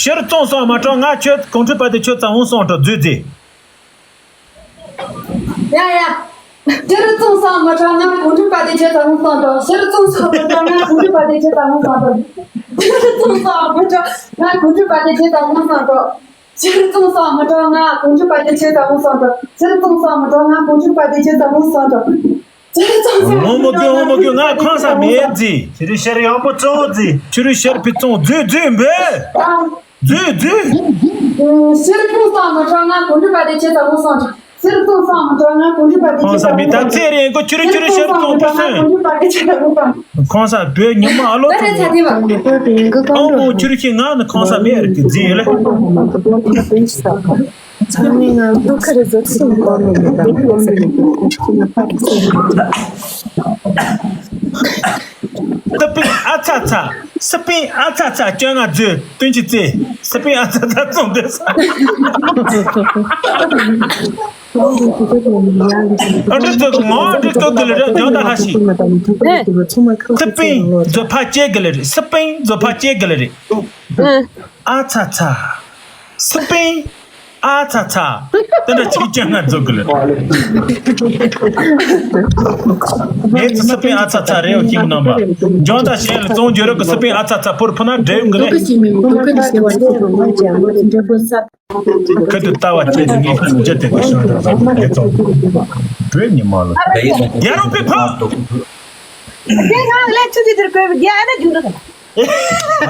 ཤེར་ཙོང་སོང་མ་གྲོགས་ང་ཁྱོད་གོང་ཁྲོས་པ་དེ་ཁྱོད་ཚ་འོང་སོང་འགྲོ་མཛོད་མཛོད། ཡ་ཡ། ཤེར་ཙོང་སོང་མ་གྲོགས་ང་གོང་ཁྲོས་པ་དེ་ཁྱོད་ཚ་འོང་སོང་འགྲོ། ཤེར་ཙོང་སོང་མ་གྲོགས་ང་གོང་ཁྲོས་པ་དེ་ཁྱོད་ཚ་འོང་སོང་འགྲོ། ཤེར་ཙོང་སོང་མ་གྲོགས་ང་གོང་ཁྲོས་པ་དེ་ཁྱོད་ཚ་འོང་སོང་འགྲོ། ཤེར་ཙོང་སོང་མ་གྲོགས་ང་གོང་ཁྲོས་པ་དེ་ཁྱོད་ཚ་འོང་སོང་འགྲོ། ཤེར་ཙོང་སོང་མ་གྲོགས་ང་གོང་ཁྲོས་པ་དེ་ཁྱོད་ཚ་འོང་སོང་འགྲོ། ཤེར་ཙོང་སོང་མ་འོ་མོ་གྲོགས་གྱོ་ང་འོ་མོ་གྱོ་ང་ཁོང་ས་མེད་ཟི། ཁྱོད་རི་ཤར་ཡང་པོ་གཙོ་བོ་ཟི། ཁྱོད་རི་ཤར་ཕི་ཙོང་རྫུས་རྫུས་འབོད། རྫུས་རྫུས། ཤེར་ཙོང་སོང་མ་གྲོགས་ང་གོང་ཁྲོས་པ་དེ་ཁྱོད་ཚ་འོང་སོང་འགྲོ། ཤེར་ཙོང་སོང་མ་གྲོགས་ང་གོང་ཁྲོས་པ་དེ་ཁོང་ས་མེད་ད་ཚེ་རིང་གོ་ཁྱོད་རི་ཁྱོད་རི་ཤར་ཙོང་ཕི་སོན། ཁོང་ས་བོད་ཉི་མ་ཨ་ལོ་ད་རེ་ཚ་དེ་བ། ཨ་མོ་ཁྱོད་རི་ཁྱི་ང་ནི་ཁོང་ས་མེད་རི་ཁྱི་རྫི་ཡོད་ལེ། ཚང་མས་ང་ཚོ་ཁ་རེ་ཟ་ཚུལ་གོ་མེད་ད། སི་པིན་ཨ་ཚ་ཚ། སི་པིན་ཨ་ཚ་ཚ་བཅོ་ལྔ་མཛོད། སྟོན་ཅི་ཙེ། སི་པིན་ཨ་ཚ་ཚ་བཙོང་དེ་ས། ཨ་འདྲི་ཚོ་ངོ་ཨ་འདྲི་ཚོ་གི་ལ་རེ་འཇོན་ད་ཧ་ཤི། སི་པིན་མཛོད་ཕ་ཅེ་གི་ལ་རེ། སི་པིན་མཛོད་ཕ་ཅེ་གི་ལ་རེ། ཨ་ཚ་ཚ། སི་པིན། ཨ་ཚ་ཚ། དེ་འདྲ་ཅིག་ཀྱང་ང་འཛུགས་གི་ལ། ངས་ཚེ་སི་པིན་ཨ་ཚ་ཚ་རེ་བ་ཁྱིམ་རྣམ་པ། འཇོན་ད་གཞན་ལ་བཙོང་རྒྱུ་རོགས་གི། སི་པིན་ཨ་ཚ་ཚ་ཕུར་ཕུ་ན་འབྲེལ་ཡོང་གི་ལེ། ཁ་དུ་ལྟ་བ་བཅད་དེ་ངས་ཁྱིམ་རྒྱ་དེ་གི་ཤོང་ར་ལེ་བཙོང་། བོད་ཉི་མ་ལ། ཡ་རོགས་པའི་ཕ། དེ་ང་ལས་ཆུ་ཆུ་དེར་བཀོད་པའི་རྒྱ་ཨ་ན་རྒྱུ་འགྲོ་དང་།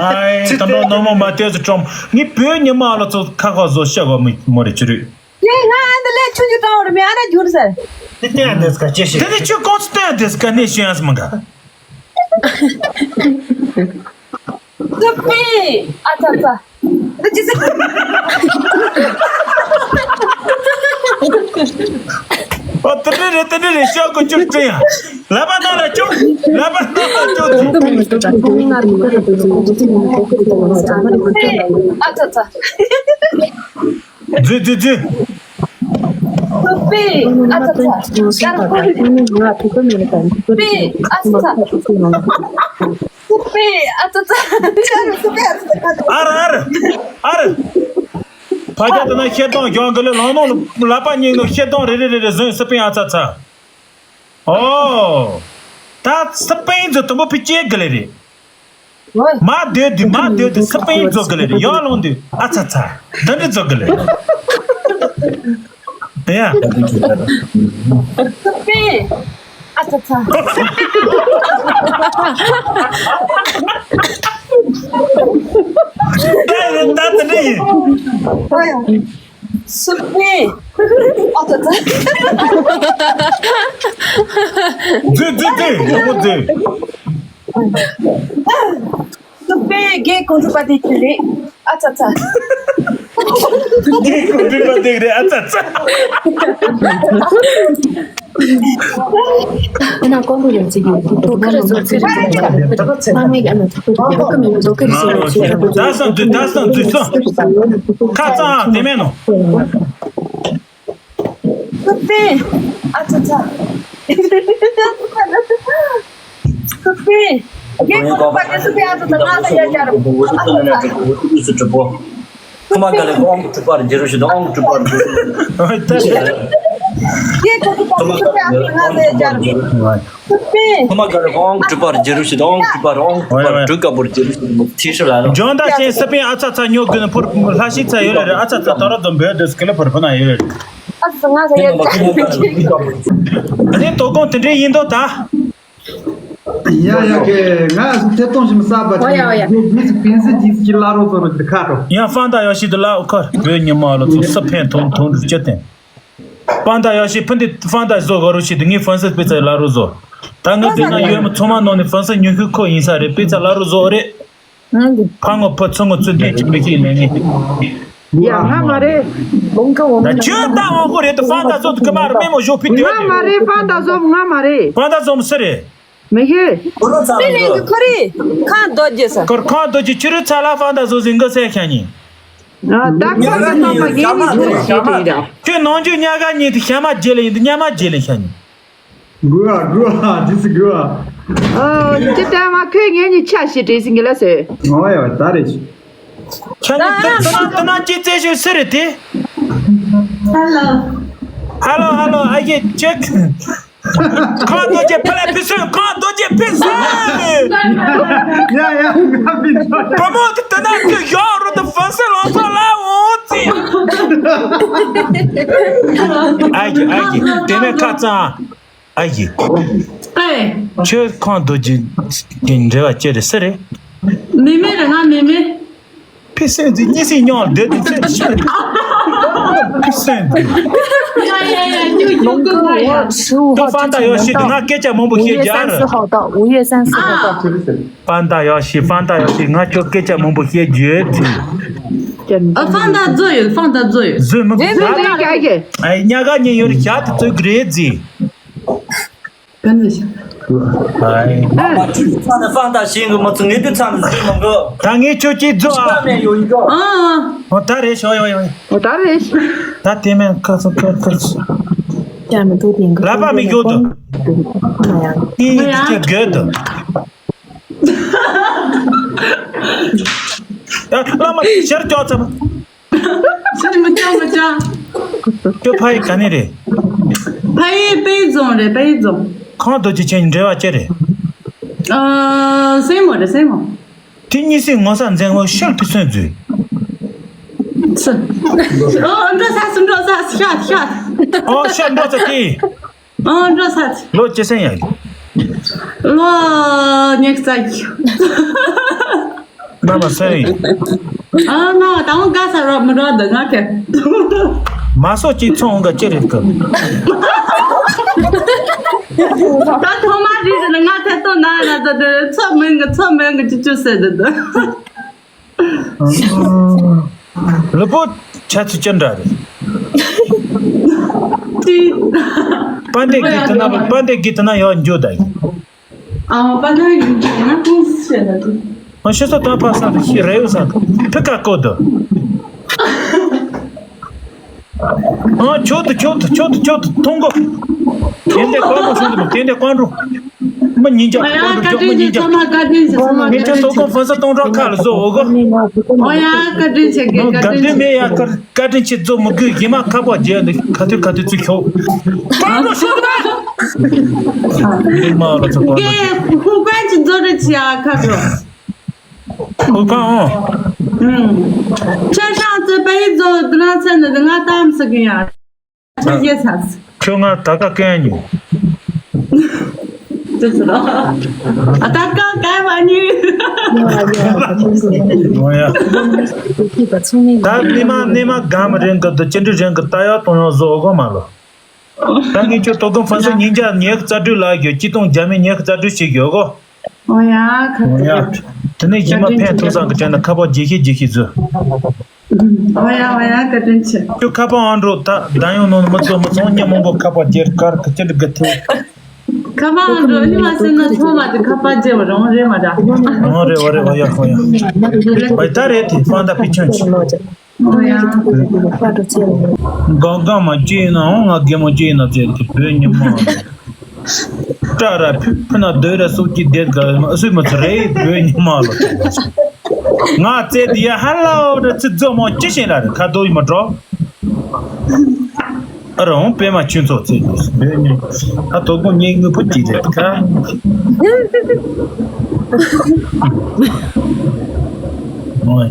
ཨའི་ད་ནོ་ནོ་མོ་མ་ལྟོས་སུ་ཀྲོམ། ངས་བོད་ཉི་མ་ལ་ཚོ་ཁ་ཁ་བཟོ་ཤ་ག་མི་མོ་རེ་ཆུ་རུས། དེ་ང་ཨ་ནི་ལས་ཆུང་ཆུང་བཏང་བ་རེད་མེད་ཨ་ན་རྒྱུན་ཟེར། དེ་བསྟན་འདི་སྐད་ཅེས་ཤེས། དེ་ནི་ཆུ་ཀོང་ཚོ་བསྟན་འདི་སྐད་ནས་ཤེས་ཡང་སི་མ་ག་སི་པིན་ཨ་ཚ་ཚ། ཨོ་དེ་འདྲ་རེད། དེ་འདྲ་རེད། ཤོག་གུ་བཅུག་ཙི་ཡ། ལག་པ་ནང་ལ་བཅུག་ལག་པ་ནང་ལ་བཅུག་ཨ་ཚ་ཚ། རྫུས་རྫུས་རྫུས། སུ་པེ། ཨ་ཚ་ཚ། ཀར་ཀོ་རི། སུ་པེ། ཨ་ཚ་ཚ། སུ་པེ། ཨ་ཚ་ཚ། ཨ་ར་ཨ་ར་ཨ་ར། ཕ་རྒྱ་དེ་ན་ཤེད་སྡོང་གྱོང་གི་ལས་ལོང་ནོ། ལག་པ་གཉིས་ནོ་ཤེད་སྡོང་རེ་རེ་རེ་རེ་བཟུང་། སུ་པེ། ཨ་ཚ་ཚ། ཨོ། ད་སི་པིན་ཛོ་དུམ་བུ་ཕི་ཅེ་གི་ལེ་རེད། མ་སྡོད་དུས་མ་སྡོད་དུས་སི་པིན་ཛོ་གི་ལེ་རེད། ཡང་ལོང་དུས་ཨ་ཚ་ཚ། འདི་འདྲ་ཛོ་གི་ལེ་རེད། ཡ། སི་པིན། ཨ་ཚ་ཚ། ད་ད་ད་ནི་ཡིན། སུ་པེ། ཨ་ཚ་ཚ། རྫུས་རྫུས་རྫུས། ཡག་པོ་རྫུས། སུ་པེ། རྒན་གོང་དྲུག་པ་དེ་ཅི་རེད། ཨ་ཚ་ཚ། རྒན་གོང་དྲུག་པ་དེ་རེད། ཨ་ཚ་ཚ། ཁྱེད་རང་ཀོང་པོ་ཡོད་ཚེ་ཡོད་ཀྱི་འདུག་ག་རེ་བཟོ་ཚེ་རེད། ཚང་མས་ཀྱང་ཐུགས་ཁུར་ཡོད་ཀི་མིན་བཟོ་གི་རེད་ཟེར་ནས་བཤད་ར། ད་སང་དུས་ད་སང་དུས་སང་ཁ་ཚང་དེ་མེད་ནོ། སུ་པེ། ཨ་ཚ་ཚ། སུ་པེ། རྒན་གོང་དྲུག་པ་དེ་སུ་པེ། ཨ་ཚ་ཚ། ང་ཚོ་ཡ་ཅར། ཨ་ཚ་ཚ། ཁུ་མ་ག་ལེ་ཨོང་གྲུབ་པར་འགྱུར་ཞིག་ཨོང་གྲུབ་པར་འགྱུར་ཞིག་ཁུ་མ་ག་ལེ་ཨོང་གྲུབ་པར་འགྱུར་ཞིག་ཨོང་གྲུབ་པར་ཨོང་གྲུབ་པར་འགྲུབ་དཀའ་པོར་འགྱུར་ཞིག་ཐིག་ཤི་ལ་ལ། ཇོན་ད་ཅན་སི་པིན་ཨ་ཚ་ཚ་ཉོ་དགོས་ན་ཕུར་ལྷ་ཤི་ཚ་ཡོད་ལེ་རེད། ཨ་ཚ་ཚ་ད་ར་དོ་འབོད་དུས་སྐེ་ལེ་ཕུར་ཕུ་ན་ཡོད་ལེ་རེད། ཨ་ཚ་ང་ཚ་ཡོད་ལེ། ཨ་ནི་དོ་དགོང་དེ་འདྲའི་ཡིན་དོ་ད། ཡ་ཡ་གི་ང་ཐད་གཏོང་ཞིག་མི་ས་པ། ཨོ་ཡ་ཨོ་ཡ། ཇི་སི་ཕན་སི་ཇི་སི་ལ་རོ་ཙོ་རོ་དི་ཁ་ཏོ། ཡང་ཧྥང་ཏ་ཡོ་ཤི་དི་ལ་ཁར་བོད་ཉི་མ་ལོ་ཚོ་སི་ཕན་ཐོང་ཐོང་རུ་སྤྱི་བསྟན། ཧྥང་ཏ་ཡོ་ཤི་ཕུན་དི་ཧྥང་ཏ་བཟོ་གོ་རུ་ཤི་དི་ངའི་ཧྥང་སི་སྤེ་ཚ་ལ་རོ་བཟོ། ད་ངའི་དེ་ན་ཡོད་མི་ཚང་མ་ནང་ནས་ཧྥང་སི་ཉུང་ཤོས་ཁོ་ཡིན་ས་རེད། སྤེ་ཚ་ལ་རོ་བཟོ་རེད། ཕ་ངོ་ཕ་ཚུ་ངོ་ཚུ་འདི་ཅི་མི་ཤེས་ནས་ནི། ཡ་ང་མ་རེད། ལོང་ཀ་འོང་ད་ཁྱོད་ད་འོང་གོ་རེད་དུ་ཧྥང་ཏ་ཟོ་དུ་ཀི་མ་རུ་མེ་མོ་ཞོ་ཕི་དུ་ང་མ་རེད། ཧྥང་ཏ་ཟོ་ང་མ་རེད། ཧྥང་ཏ་ཟོ་མི་སི་རེད། མི་ཤེས། ཏི་ལིང་གི་ཁོ་རེ་ཁང་རྡོ་རྗེ་ས། ཁོར་ཁང་རྡོ་རྗེ་ཆུ་རུ་ཚ་ལ་ཧྥང་ཏ་ཟོ་ཟིན་གི་སེ་ཁྱ་ཉི། ད་ཁོ་ར་ནང་མ་ངེ་ནི་ཁྱོད་ཤེས་ཏེ་ཡིན་ར། ཁྱོད་ནང་ཆུ་ཉ་ག་ཉི་དུ་ཤ་མ་རྗེ་ལ་ཡིན་དུ་ཉ་མ་རྗེ་ལ་ཤ་ཉི། གུ་ཨ་གུ་ཨ་ཇི་སི་གུ་ཨ། ཨོ་ཅི་ལྟར་མ་ཁོས་ངེད་གཉིས་ཆ་ཞིག་བྲིས་ཟིན་གི་ལ་ཟེར། ཨོ་ཡ་ད་རེད། ཁྱེད་ནི་ད་ད་ད་ན་ཅི་རྩེ་ཞུ་སི་རེད་དེ། Hello. Hello, hello, I get check. ཁང་རྡོ་རྗེ་ཕ་ལ་ཕི་སོན། ཁང་རྡོ་རྗེ་ཕི་སོན། ཡ་ཡ་ང་མི་འགྲོ། བུ་མོ་དེ་ད་ན་ཅི་ཡོག་རུ་དུ་ཧྥང་སི་ལོང་ཚོ་ལ་འོང་ཙི། ཨ་ཀི་ཨ་ཀི་དེ་ནས་ཁ་ཚང་། ཨ་ཡེ། ཨེ། ཁྱོད་ཁོང་རྡོ་རྗེ་གི་འབྲེལ་བ་ཅི་རེད་སུ་རེད། མེ་མེ་རེད། ང་མེ་མེ། ཕི་སེང་འདི་གཉིས་སེ་ཉོག་བསྡད་དུ་ཚེ་ཤི། ཕི་སེང་འདི། ཡ་ཡ་ཡ་ཉོག་ཉོག་གི་ང་ཡ། ཏོ་ཧྥང་ཏ་ཡོ་ཤི་དུ་ང་སྐད་ཆ་མང་པོ་བཤད་རྒྱུ་ཨ་རེད། 五月三十号到，五月三十号到。ཧྥང་ཏ་ཡོ་ཤི། ཧྥང་ཏ་ཡོ་ཤི། ང་ཁྱོད་སྐད་ཆ་མང་པོ་བཤད་རྒྱུ་ཨེ་ཚི། ཨ་ཧྥང་ཏ་ཛོ་ཡོད། ཧྥང་ཏ་ཛོ་ཡོད། ཛོ་མི་ཛོ་ཛོ་ཀ་ཀ་ཀ། ཨ་ཉ་ག་ཉན་ཡོད་རེད། ཞག་དུ་ཚོད་ཀྱི་རེད་ཛི། ཀན་ནི་ཤ། ཨ་ཨ་མ་ཁྱོད་ཚང་ནས་ཧྥང་ཏ་ཤེས་གི་མ་ཚུགས་ངས་དུས་ཚང་ནས་ཟིན་མ་གོ། ད་ངས་ཁྱོད་ཀྱིས་རྫོགས་ཨ། ཨ་ནས་ཡོད་ཡོད། ཨ་ཨ། ཨོ་ད་རེད་ཤོ་ཡོ་ཡོ་ཡོ། ཨོ་ད་རེད་ཤོ། ད་དེ་མིན་ཁ་ཚོ་ཁ་ཁ་ཚོ། ལ་པ་མི་གྱོད་དོ། ཨི་དེ་གྱོད་དོ། ཡ་བླ་མ་ཤར་ཀྱོག་ཚ་མ། ཤར་མི་ཀྱོག་མི་ཀྱོག་ཁྱོད་ཕ་ཡི་ག་ནས་རེད། ཕ་ཡི་དཔལ་རྫོང་རེད། དཔལ་རྫོང་། ཁོང་རྡོ་རྗེ་ཅན་འབྲེལ་བ་ཅི་རེད། ཨ་སེན་མོ་རེད། སེན་མོ། དེ་གཉིས་སེ་ངོ་ས་འཛེང་ངོ་ཤར་ཕི་སོན་ཛུལ། ཨོ་འགྲོ་ས་སུ་འགྲོ་ས་ཤ་ཤ། ཨོ་ཤར་འགྲོ་ས་དེ། ཨོ་འགྲོ་ས། ལོ་ཅི་སེང་ཡ། ལོ་ཉི་ཤུ་རྩ་གཅིག་ང་མ་སེང་ཡིན། ཨ་ང་ད་འོང་དགའ་ས་རོ་མི་རོ་འདི་ང་ཁེ། མ་སོ་གཅིག་ཚོང་འོང་ག་ཅི་རེད་གི། ད་ཐོག་མ་རེད་ཟེར་ན་ང་ཐད་གཏོང་ན་ན་ད་འདི་ཚོ་མིན་གི་ཚོ་མིན་གི་ཅི་ཅི་ཟེར་འདི་འདི། ལུས་པོ་ཆ་ཚུལ་ཅི་འདྲ་རེད། དཔལ་ལྡན་གྱི་དེ་ན་དཔལ་ལྡན་གྱི་དེ་ན་ཡག་འཇོག་ད་ཡིན། ཨ་པ་ན་ཡིན་གྱི་ང་ཀུང་སི་བྱས་ན་དུ། ཨ་ཤི་ས་དང་ཕ་ས་དུ་ཤི་རེ་ཡོད་ས་དུ་ཕི་ཀ་ཀོ་དུ། ཨ་ཆོག་ཏུ་ཆོག་ཏུ་ཆོག་ཏུ་ཆོག་ཏུ་ཐོང་གོ། དེ་འདྲ་ཀོང་རུ་ཤོད་དུ་དེ་འདྲ་ཀོང་རུ། མི་ཉིན་ཅག་ཨ་ཡ་ཀོང་རུ་བཀའ་ཅོག་མི་དྲིན་ཆེ། ཉིན་ཅག་ཚང་མ་བཀའ་དྲིན་ཆེ། ཚང་མ་ངས་ཁྱེད་ཚོ་ཀོང་ཧྥན་སི་གཏོང་གྲོགས་ཁ་ལ་བཟོ་འོ་གོ། ཨོ་ཡ་བཀའ་དྲིན་ཆེ། གེ་བཀའ་དྲིན་ཆེ། མེད་ཡ་ཀར། བཀའ་དྲིན་ཆེ། ཚོ་མི་དགོས་ཡིན་མ་ཁ་པར་རྒྱག་འདི་ཁ་ཐུག་ཁ་ཐུག་ཚུར་ཁྱོག་ཀོང་རུ་ཤོད་དུ་མ། འདི་མ་ལ་ཚོ་ཀོང་རུ། གེ་ཧུ་ཀོང་ཅི་བཟོ་རེ་ཆི་ཡ་ཁ་ཐུག་ཧུ་ཀོང་ཨོ། ཁྱེད་རང་ཚོས་པ་ཡི་ཛོ་དུ་ན་ཚན་ནི་ང་གཏམ་ཟེར་གི་ཡ། ཁྱོད་ཡེ་ཚ། ཁྱོད་ང་ད་ཀ་ཀན་ཉུ། ཙི་ཙི་རོ། ཨ་ད་ཀ་ཀན་བ་ཉུ། ཨོ་ཡ། ད་ནི་མ་ནི་མ་གམ་རིང་གི་དུ་ཅི་འདྲི་རིང་གི་ད་ཡ་གཏོང་ཡོང་བཟོ་གོ་མ་ལོ། ད་ངས་ཁྱོད་དོ་དགོང་ཧྥན་སི་ཉིན་རྒྱ་ཉེག་རྩ་སྤྲོད་ལ་ཡོད་སྤྱི་སྟོང་རྒྱ་མི་ཉེག་རྩ་སྤྲོད་བྱེད་ཡོད་གོ། ཨོ་ཡ་ཁ། ཨོ་ཡ། དེ་ནས་གཞན་མ་ཕན་ཐོགས་སང་གི་དྲན་ན་ཁ་པར་རྒྱས་ཤིག་རྒྱས་ཤིག་བཟོས། ཨོ་ཡ་ཨོ་ཡ་བཀའ་དྲིན་ཆེ། ཁྱོད་ཁ་པར་ཨང་འགྲོ་ད་ད་ཡང་ནོ་མི་ཚོ་མི་ཚོང་ཉིན་མང་པོ་ཁ་པར་རྒྱས་དཀར་གི་ཅི་འདྲི་གི་ཐེ། ཁ་པར་ཨང་འགྲོ་ནི་མ་ཟེར་ན་ཚོང་མ་དེ་ཁ་པར་རྒྱས་བ་རང་རེད་མ་འདྲ། ཨང་རེད་བ་རེད་བ་ཡ་ཧོ་ཡ། བ་ད་རེད་དེ་ཧྥང་ད་པི་ཆང་ཆི། ཨོ་ཡ། གང་གང་མ་ཅི་ཡིན་ནའང་ང་རྒན་མོ་ཅི་ཡིན་ན་ཚེ་གི་བོད་ཉི་མ། སྐྲ་ར་ཕུ་ཕུ་ན་སྡོད་ར་སོགས་ཀྱི་སྡེར་ག་མ་སུས་མ་ཚུ་རེད་བོད་ཉི་མ་ལོ། ང་ཚེ་འདི་ཡ་ཧ་ལ་འོ་ར་ཚི་རྫོ་མོ་ཅི་ཤེས་ལ་རེ་ཁ་དོ་ཡི་མ་འགྲོ། ཨ་རོང་པད་མ་ཆུ་ཚོགས་ཚེ་འདི་བོད་ཉི་མ་ཨ་དོ་དགོང་ཉིན་དངོས་པོ་ཅི་རེད་ཁ། ཨོ།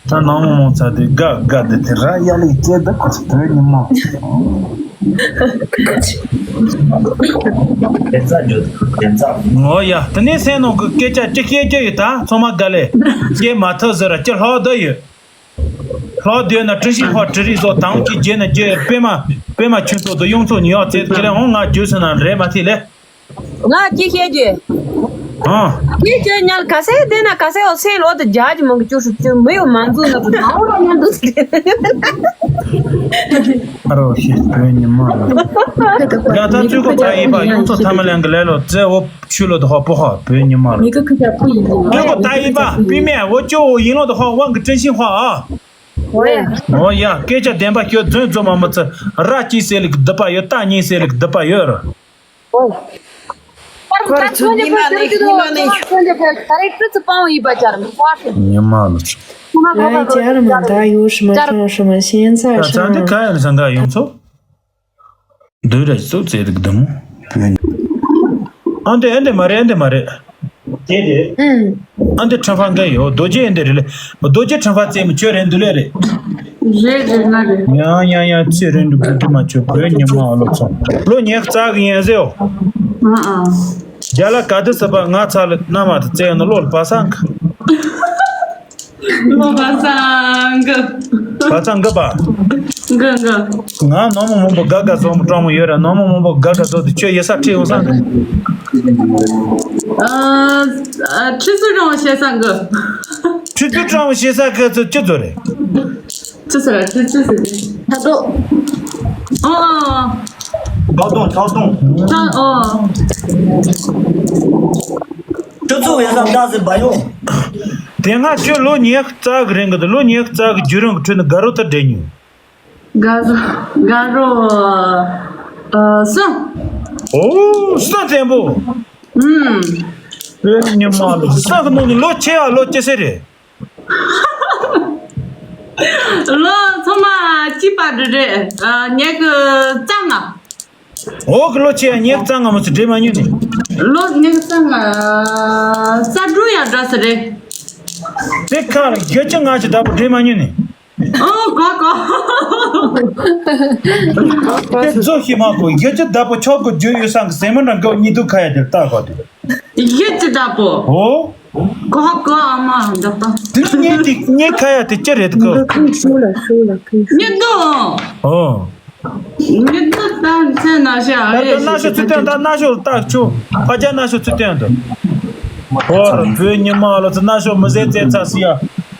ད་ནང་མོ་མོ་ཚ་དེ་དགའ་དགའ་དེ་དེ་ར་ཡ་ལི་ཙེ་ད་ཁོ་ཚོ་བོད་ཉི་མ། དེ་ཚ་འཇོ་དེ་ཚ། ངོ་ཡ་དེ་ནས་སེམས་ནང་གི་སྐད་ཆ་ཅི་བཤད་རྒྱུ་ཡོད་ད་ཚང་མ་དགའ་ལེ། སྐད་མ་ཐོས་ཟེར་ར་ཅི་ལྷག་བསྡད་ཡོད། ལྷག་བསྡད་ན་ཀྲི་ཤི་ཧོ་ཀྲི་རི་བཟོ་དང་གི་རྗེས་ན་རྗེས་པད་མ་པད་མ་ཆུན་ཚོགས་དུ་ཡོང་ཚོགས་ཉི་ཡག་ཙེ་ཁྱེད་ལས་འོང་ང་རྒྱུས་སུ་ན་རེད་མ་ཐི་ལེ། ང་ཅི་བཤད་རྒྱུ། ཨ། ཅི་བྱོས་ཉལ་ག་སེ་དེ་ན་ག་སེ་འོ་སེ་ལོ་དུ་རྒྱ་ཇི་མང་གི་ཅུ་ཧྲི་ཅུ་མི་ཡོ་མང་ཚུ་ན་དུ་ནའོ་ར་ཉལ་དུ་སེ། ཨ་རོ་ཤི་བོད་ཉི་མ་ལ། ཡ་ད་ཚུལ་ཁོ་ད་ཡིན་པ་ཡོང་ཚོ་ཐ་མ་ལན་གི་ལེ་ལོ་ཙེ་འོ་ཆུ་ལོ་དུ་ཧོ་པོ་ཧོ་བོད་ཉི་མ་ལ། མི་གི་ཁུ་ཅག་པུ་ཡིན་ནི། ཚུལ་ཁོ་ད་ཡིན་པ་པི་མེ་འོ་ཅོ་འོ་ཡིན་ལོ་དུ་ཧོ་དབང་གི་ཀྲིན་ཤིང་ཧོ་ཨ། འོ་ཡ། འོ་ཡ་སྐད་ཆ་བདེན་པ་ཁྱོད་རྫུན་རྫུན་མ་མི་ཚུ་ར་སྐྱིད་སེ་ལི་གི་སྡུད་པ་ཡོད་ད་ཉིན་སེ་ལི་གི་སྡུད་པ་ཡོད་ར། ཉི་མ་ལ། ལ་ཡ་ཅར་མ་ད་ཡོ་ཧྲི་མ་ཧྲི་མ་ཧྲི་མ་ཤེན་ཚ་ད་ཧྲི་ཚང་དེ་མ། ག་ཡ་ལ་སང་ག་ཡོང་ཚོ། འདོད་ར་ཅི་ཚོ་ཙེ་རིག་དུམ། ཨ་འདི་ཨ་འདི་མ་རེད་ཨ་འདི་མ་རེད། དེ་རེད། ཨ་འདི་ཁྲ་ཕ་འགའ་ཡོད་རྡོ་རྗེ་ཨ་འདི་རེད་ལེ། རྡོ་རྗེ་ཁྲ་ཕ་ཙེ་མི་ཁྱོད་རེད་འདུག་ལེ་རེད། རེད་རེད་ང་རེད། ཡང་ཡང་ཡང་ཚེ་རིང་འདུག་དགུ་དུ་མ་ཁྱོད་བོད་ཉི་མ་ཨ་ལོ་ཚོ་ལོ་ཉེག་རྩ་གི་ཡན་ཟེའོ། ཨ་ཨ། རྒྱ་ལ་ག་དུ་ས་པ་ང་ཚ་ལ་ན་མ་དུ་ཙེ་ཡང་ན་ལོ་ལ་པ་སང་གི། ལོ་པ་སང་གི། པ་སང་གི་པ། གི་གི། ང་ནོ་མོ་མོ་པོ་ག་ག་ཚོ་མོ་ཀྲོང་མོ་ཡོད་ར་ནོ་མོ་མོ་པོ་ག་ག་ཚོ་དུ་ཁྱོད་ཡེ་ས་ཁྲི་ཡོང་སང་གི། ཨ་ཁྲི་ཚུ་ཀྲོང་བཤད་སང་གི། ཁྲི་ཚུ་ཀྲོང་བཤད་ས་གི་ཚོ་ཅི་ཚོ་རེད། ཅི་ཟེར་ཅི་ཅི་ཟེར་ཏེ། ད་དོ། ཨོ། ཐག་དོང་ཐག་དོང་། ད་ཨོ། ཅི་ཚོ་ཡོད་ས་ད་ཟེར་བ་ཡོང་། དེ་སྔ་ཁྱོད་ལོ་ཉི་ཤུ་རྩ་གི་རིང་གི་དུ་ལོ་ཉི་ཤུ་རྩ་གི་བརྒྱུད་རིང་གི་ཁྲོད་ནས་དགའ་རོ་ད་འདྲེ་ཉུལ། དགའ་རོ། དགའ་རོ། ཨ་སུ། ཨོ་སུ་བཙན་པོ། ཨུམ། ཨེ་ཉི་མ་ལོ་ས་གི་ནང་ནས་ལོ་ཆེ་བ་ལོ་ཅི་ཟེར་རེད། ལོ་ཚང་མ་གཅིག་པ་འདྲ་རེད། ཨ་ཉེ་གི་རྩ་ལྔ། འོག་གི་ལོ་ཆེ་ཡ་ཉེ་གི་རྩ་ལྔ་མོ་ཚོ་འདྲེས་མ་ཉུལ་ནས། ལོ་ཉེ་གི་རྩ་ལྔ། རྩ་དྲུག་ཡ་འདྲ་ས་རེད། དེ་ཁ་ལ་བརྒྱད་ཅུ་ལྔ་བཅུ་བདག་པོ་འདྲེས་མ་ཉུལ་ནས། ཨོ་གོ་གོ། དེ་རྫོགས་ཤིག་མ་གོ་བརྒྱད་ཅུ་བདག་པོ་ཆོག་གོ་རྒྱུ་ཡོད་སང་གི་ཟེ་མོ་འདྲ་འགའ་གཉིས་འདུག་ཁ་ཡ་དེར་ལྟ་གོ་དེ། བརྒྱད་ཅུ་བདག་པོ། ཨོ། གོ་གོ་ཨ་མ་འདི་པ། དེ་ནི་ངའི་དེ་ངའི་ཁ་ཡ་དེ་ཅི་རེད་གོ། ཁུ་ཤུ་ལ་ཤུ་ལ་ཁུ་ཤུ། ཉི་དུ། ཨོ། ཉི་དུ་ད་མཚན་ན་ཤ་ཨ་ད་ཡེ་ད་ན་ཤོ་ཚུ་སྟོན་ད་ན་ཤོ་ལ་ཏག་ཆུ་ཕ་རྒྱ་ན་ཤོ་ཚུ་སྟོན་དུ། ཨོ་ར་བོད་ཉི་མ་ལ་ཚུ་ན་ཤོ་མི་ཟེར་ཙེ་ཚ་སི་ཡ།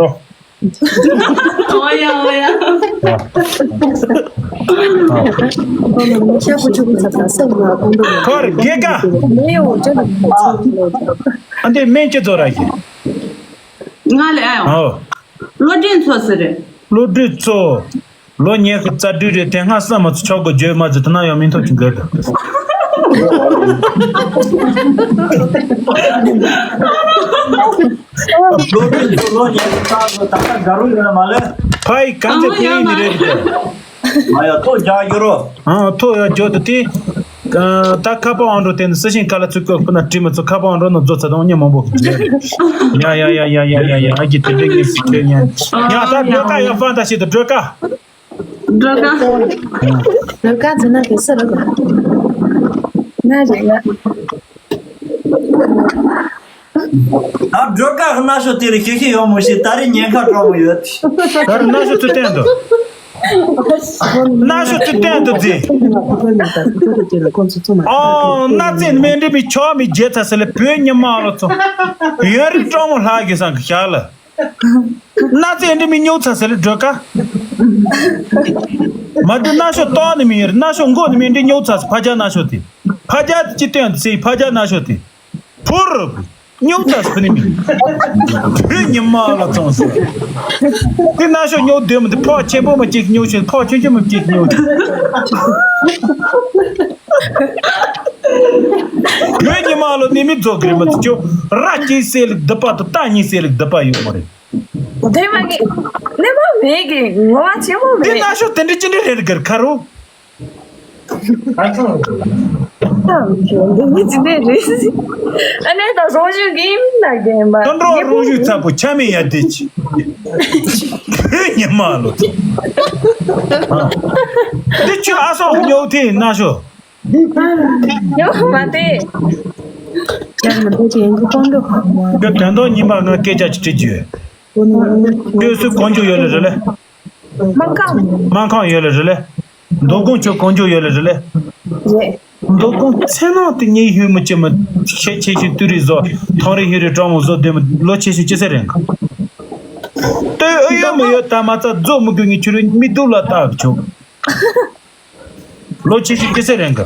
རོགས། འོ་ཡ་འོ་ཡ། ཁར་རྒྱལ་ཁ། ཨ་འདི་སྨན་ཅི་ཚོ་ར་ཞིག་ང་ལ་ཨ་ཡོང་། ཨོ། བློ་གྲོས་མཚོ་ཟེར་རེད། བློ་གྲོས་མཚོ། ལོ་ཉི་ཤུ་རྩ་དྲུག་རེད་དེ། སྔ་ས་མ་ཚོ་ཆོག་གི་བརྗོད་མ་ཚོ་དེ་ན་ཡང་མི་ཐོག་ཅིག་འགལ་འདུག་ལོ་གྲོས་མཚོ་ལོ་ཉི་ཤུ་རྩ་དྲུག་ད་ལྟ་དགའ་རུ་ཡོད་ན་མ་ལེ། ཕ་ཡི་གང་ཚེ་ཕ་ཡི་ནི་རེད་དེ། མ་ཡ་ཐོ་རྒྱག་རྒྱུ་རོ། ཨང་ཐོ་ཡ་རྒྱོ་དུ་དེ། ད་ཁ་པ་ཨང་འགྲོ་དེ་ནི་སི་ཤིང་ཁ་ལ་ཚུགས་ཀྱོ་ཁོ་ན་དྲི་མ་ཚོ་ཁ་པ་ཨང་འགྲོ་ན་རྫོ་ཚ་དང་ཉེ་མང་པོ་གི་རྒྱུ་རེད། ཡ་ཡ་ཡ་ཡ་ཡ་ཡ་ཡ་ཨ་གི་དེ་འདྲ་ངས་སི་ཁེ་ཉན། ཡ་ད་སྒྲོལ་དཀར་ཡ་ཧྥང་ད་ཤི་དུ་སྒྲོལ་དཀར། སྒྲོལ་དཀར། སྒྲོལ་དཀར་ཟེར་ན་ག་ས་རེད་པ། ན་རེད་ཡ། ད་སྒྲོལ་དཀར་གི་སྣ་ཤོ་དེ་ལ་ཤེས་ཤེས་ཡོང་མི་ཤེས། ད་རེས་ཉེན་ཁ་དྲག་པོ་ཡོད། ད་རེས་སྣ་ཤོ་ཚུར་བསྟན་འདུག་སྣ་ཤོ་ཚུར་བསྟན་འདུག་ཟེར། ཨོ་སྣ་རྩེ་སྨན་འདྲེ་མི་ཆོག་མི་རྒྱལ་ཚ་ཟེར་ལ་བོད་ཉི་མ་ལོ་ཚོ། ཡོན་རིགས་སྤྲང་མོ་ལྷག་གི་སང་གི་ཤ་ལ། སྣ་རྩེ་འདི་མི་སྨྱུག་ཚ་ཟེར་ལེ་སྒྲོལ་དཀར། མ་འདི་སྣ་ཤོ་ཏོག་ནི་མི་ཡོད། སྣ་ཤོ་མགོ་ནི་མི་འདི་སྨྱུག་ཚ་ཟེར། ཕ་རྒྱ་སྣ་ཤོ་དེ། ཕ་རྒྱ་དེ་ཅི་སྟོན་དུ་སི་ཕ་རྒྱ་སྣ་ཤོ་དེ། ཕུར། སྨྱུག་ཚ་ཟེར་ནི་མི། བུ་ཉི་མ་ལ་བཙོང་ཟེར། དེ་སྣ་ཤོ་སྨྱུག་འདོད་མི་འདི་ཕོག་ཆེན་པོ་མ་གཅིག་སྨྱུག་ཆེན། ཕོག་ཆུང་ཆུང་མ་གཅིག་སྨྱུག་ཆེན། བོད་ཉི་མ་ལོ་ནི་མི་རྫོགས་ཀྱི་རེད་མ་ཚོ་ཅོ། ར་སྐྱེས་སེ་ལེགས་སྡུད་པ་དང་རྟ་གཉིས་སེ་ལེགས་སྡུད་པ་ཡོད་མ་རེད། དེ་མ་གི་ནི་མ་མེད་གི་ངོ་བ་ཆེན་པོ་དེ་མེད། སྣ་ཤོ་དེ་འདྲ་ཅི་འདྲ་རེད་གར་ཁ་རོ། འདི་མི་ཅི་འདྲ་རེད། ཨ་ནེ་ད་རོང་ཞུ་གི་ཡིན་ན་རྒན་པ། ད་འགྲོ་རོང་ཞུ་ཚ་པོ་ཆ་མེད་ཡ་དེ་ཅི། བོད་ཉི་མ་ལོ་ཚོ། འདི་ཆུ་ཨ་སོག་ཉོ་དེ་སྣ་ཤོ། ཡོ་མ་དེ། ཡང་མི་འདུག་ཅེས་ཡིན་གྱི་ཀོང་འགྲོ། ཁོ་དོན་དག་ཉིན་པ་ང་སྐད་ཆ་ཅིག་དྲི་རྒྱུ་ཡོད། ཁྱོད་སུ་གོང་ཆུ་ཡོད་ལེ་རེད་ལེ། སྨན་ཁང་། སྨན་ཁང་ཡོད་ལེ་རེད་ལེ། མདོ་ཁུངས་ཆུ་གོང་ཆུ་ཡོད་ལེ་རེད་ལེ། རེད། མདོ་ཁུངས་ཚེ་ནང་དུ་ཉེ་ཧུས་མི་ཅི་མི་ཤེས་ཆེ་ཤེས་ཏུ་རི་བཟོ་ཐང་རི་ཧི་རི་གྲོང་མོ་བཟོ་དེ་མི་ལོ་ཆེ་ཤོས་ཅི་ཟེར་རེད། ལྟོས་ཨེ་ཡོད་མི་ཡོད་ད་མ་ཚ་རྫོགས་མི་དགོས་ངས་ཁྱོད་རི་མི་སྡུག་ལ་བལྟ་གི་ཆོག་ལོ་ཆེ་ཤོས་ཅི་ཟེར་རེད་གི།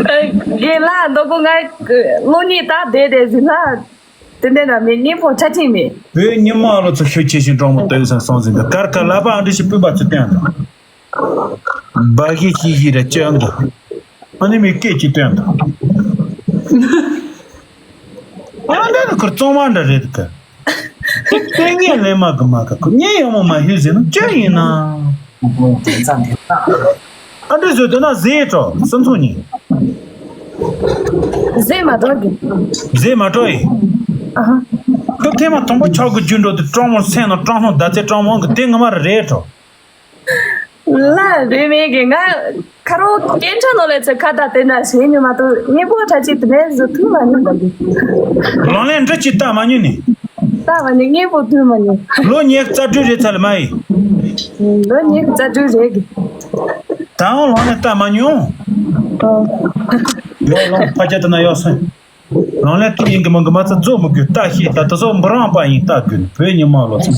རྒན་ལགས་མདོ་ཁུངས་ང་ལོ་གཉིས་ལྟ་བསྡད་བསྡད་ཟིན་ལ། དེ་འདྲ་ན་མི་སྙིང་པོ་ཆ་ཅིག་མེད། བོད་ཉི་མ་ལོ་ཚོ་ཤུགས་ཆེ་ཞིང་གྲོང་མོ་ལྟོས་སང་སོང་ཟིན་འདུག་གར་ཁ་ལ་པ་ཨ་འདྲི་ཞིག་སྤུན་པ་ཚོ་བསྟན་དང་། འབའ་ཞིག་ཤིག་ཞིག་ར་སྤྱང་གི། ཨ་ནི་མི་སྐད་ཅིག་བསྟན་དང་། ཨ་འདྲ་ནི་ཁུར་གཙང་མ་འདྲ་རེད་གི། དེ་ངས་ལན་མ་གི་མ་གི་ཁུ་ངས་ཡོང་མ་མ་ཧུས་ཟིན་ན་ཅི་ཡིན་ན། ཨ་འདྲི་བཟོས་དོན་ན་ཟས་དྲོ་སུམ་ཚོགས་ཉིན། ཟས་མ་དྲོ་གི། ཟས་མ་དྲོ་ཡིན། ཨ་ཧ། ཁུ་ཐེངས་མ་དང་པོ་ཆག་གི་རྒྱུ་འགྲོ་དུ་ཀྲོང་མོ་སེང་ནང་ཀྲོང་ལྷུང་ཟླ་ཚེ་ཀྲོང་མོ་གི་དེ་ངོ་མ་རེད་དྲོ། ལ་རེ་མེད་གི་ང་ཁ་རོག་སྐད་ཆ་ནོར་ལས་ཚེ་ཁ་བརྡ་དེ་འདྲ་བྱེད་མྱོང་མ་གཏོགས་དངོས་པོ་ཁྲ་ཆེ་དེ་འདྲ་བཟོ་ཐུབ་མ་མྱོང་། ལང་ལན་འདྲི་ཅི་ལྟ་མ་མྱོང་ནི། ལྟ་བ་ནི་དངོས་པོ་ཐུབ་མ་མྱོང་། ལོ་ཉི་ཤུ་རྩ་དྲུག་རེད་ཚར་ལ་མ་ཡིན། ལོ་ཉི་ཤུ་རྩ་དྲུག་རེད་གི། ད་འོང་ལང་ལན་ལྟ་མ་མྱོང་། ཨོ། ཡོ་ལོང་ཕ་རྒྱ་དེ་ན་ཡོ་སོན། རང་ལས་དེ་ཡིན་གི་མང་གི་མ་ཚ་རྫོགས་མི་དགོས་ལྟ་ཤེས་ད་དེ་ཚོ་འབུ་རང་པ་ཡིན་ལྟ་དགོས་བོད་ཉི་མ་ལོ་ཚོ།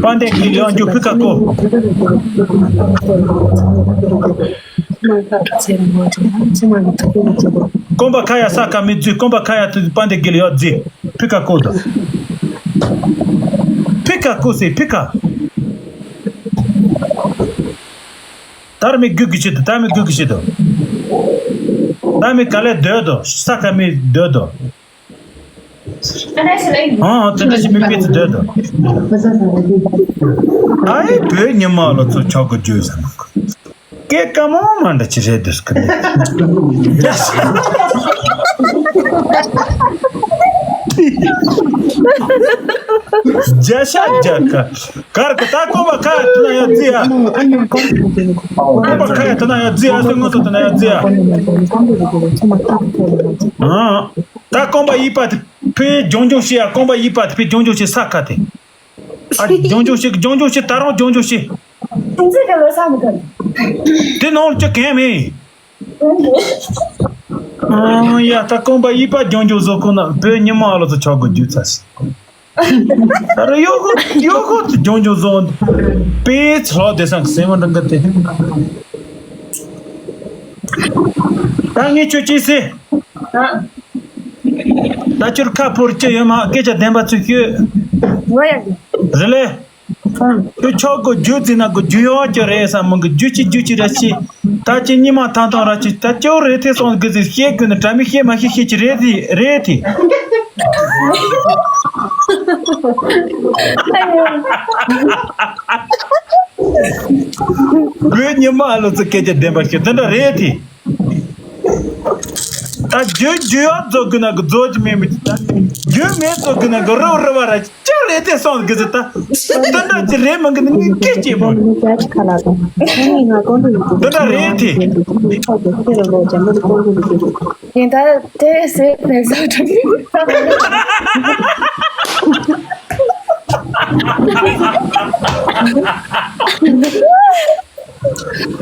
པ་འདས་ཀྱི་ལེའོ་འཇུ་ཕི་ཁ་ཀོ། རྐང་པ་ཁ་ཡ་ས་ཁ་མི་རྫུས། རྐང་པ་ཁ་ཡ་དུ་པ་འདི་དགེ་ལ་ཡོད་རྫི། ཕི་ཁ་ཀོ་དོ། ཕི་ཁ་ཀོ་སི་ཕི་ཁ། དར་མི་རྒྱུག་གི་ཆེད་དུ། དར་མི་རྒྱུག་གི་ཆེད་དུ། དར་མི་ག་ལེ་སྡོད་དོ། ས་ཁ་མི་སྡོད་དོ། ཨང་། དེ་འདྲ་ཞིག་མི་དཔེ་ཚུ་སྡོད་དོ། ཨ་ཡེ་བོད་ཉི་མ་ལོ་ཚོ་ཆོག་གི་རྒྱུ་ཟེར་ནོ། སྐད་ཀ་མོ་མ་འདྲ་ཅི་རེད་འདུག་གི་ནི། རྒྱ་ཤ་རྒྱ་ཁ་གར་གི། ད་རྐང་པ་ཁ་ཡ་དེ་ན་ཡ་རྫི་ཡ། རྐང་པ་ཁ་ཡ་དེ་ན་ཡ་རྫི་ཡ། སོ་ངོ་སོ་དེ་ན་ཡ་རྫི་ཡ། ཨང་། ད་རྐང་པ་གཡས་པ་དེ་ཕི་ལྗང་ལྗང་ཤི་ཡ། རྐང་པ་གཡས་པ་དེ་ཕི་ལྗང་ལྗང་ཤི། ས་ཁ་དེ། ཨ། ལྗང་ལྗང་ཤི། ལྗང་ལྗང་ཤི། ད་རུང་ལྗང་ལྗང་ཤི། ཁྱིམ་མཚེས་ཀྱི་ལོ་ས་མི་ག་དེ་ནང་ལ་ཅི་གང་མེད། ཨང་། ཡ། ད་རྐང་པ་གཡས་པ་ལྗང་ལྗང་བཟོ་ཁོ་ན་བོད་ཉི་མ་ལོ་ཚོ་ཆོག་གི་རྒྱུ་ཚ་སི། ད་རུང་གཡོག་ཁོ་གཡོག་ཁོ་ལྗང་ལྗང་བཟོ། དཔེ་ཚ་ལོ་དེ་སང་གི་སེམས་མ་འདང་གི་དེ། ད་ངས་ཁྱོད་ཅི་ཟེར། ད་ཁྱོད་ཁ་ཕོར་ཅི་ཡོད་མ། སྐད་ཆ་བདེན་པ་ཚུལ་ཤོད། ངོ་ཡ་གི། རེད་ལེ། ཁྱོད་ཆོག་གི་རྒྱུ་ཟིན་ན་གི་རྒྱུ་ཡོད་ཀྱི་རེད་བསམ་མི་གི། རྒྱུ་ཅི་རྒྱུ་ཅི་རེད་ཤི། ད་ཅི་ཉི་མ་ཐང་ཐང་ར་ཅི། ད་ཅི་རེད་དེ་སོང་གི་ཟིག་བཤད་དགོས་ན། དྲ་མི་བཤད་མ་བཤད་བཤད་ཀྱི་རེད་དེ་རེད་དེ། བོད་ཉི་མ་ལོ་ཚོ་སྐད་ཆ་བདེན་པ་ཤོད། དེ་འདྲ་རེད་དེ། ད་རྒྱུ་རྒྱུ་ཡོད་རྫོགས་གི་ན་གི་རྫོགས་ཀྱི་མེད་མི། ད་རྒྱུ་མེད་རྫོགས་གི་ན་གི་རུ་རུ་བ་ར་ཅི་རེད་དེ་སོང་གི་ཟིག། ད་དེ་འདྲ་ཅི་རེད་མི་གི་ནི་ངས་སྐད་ཅེས་མོ་རེད། དེ་འདྲ་རེད་དེ། ཡིན་ད་དེ་སེ་ཕན་ས་དྲུག་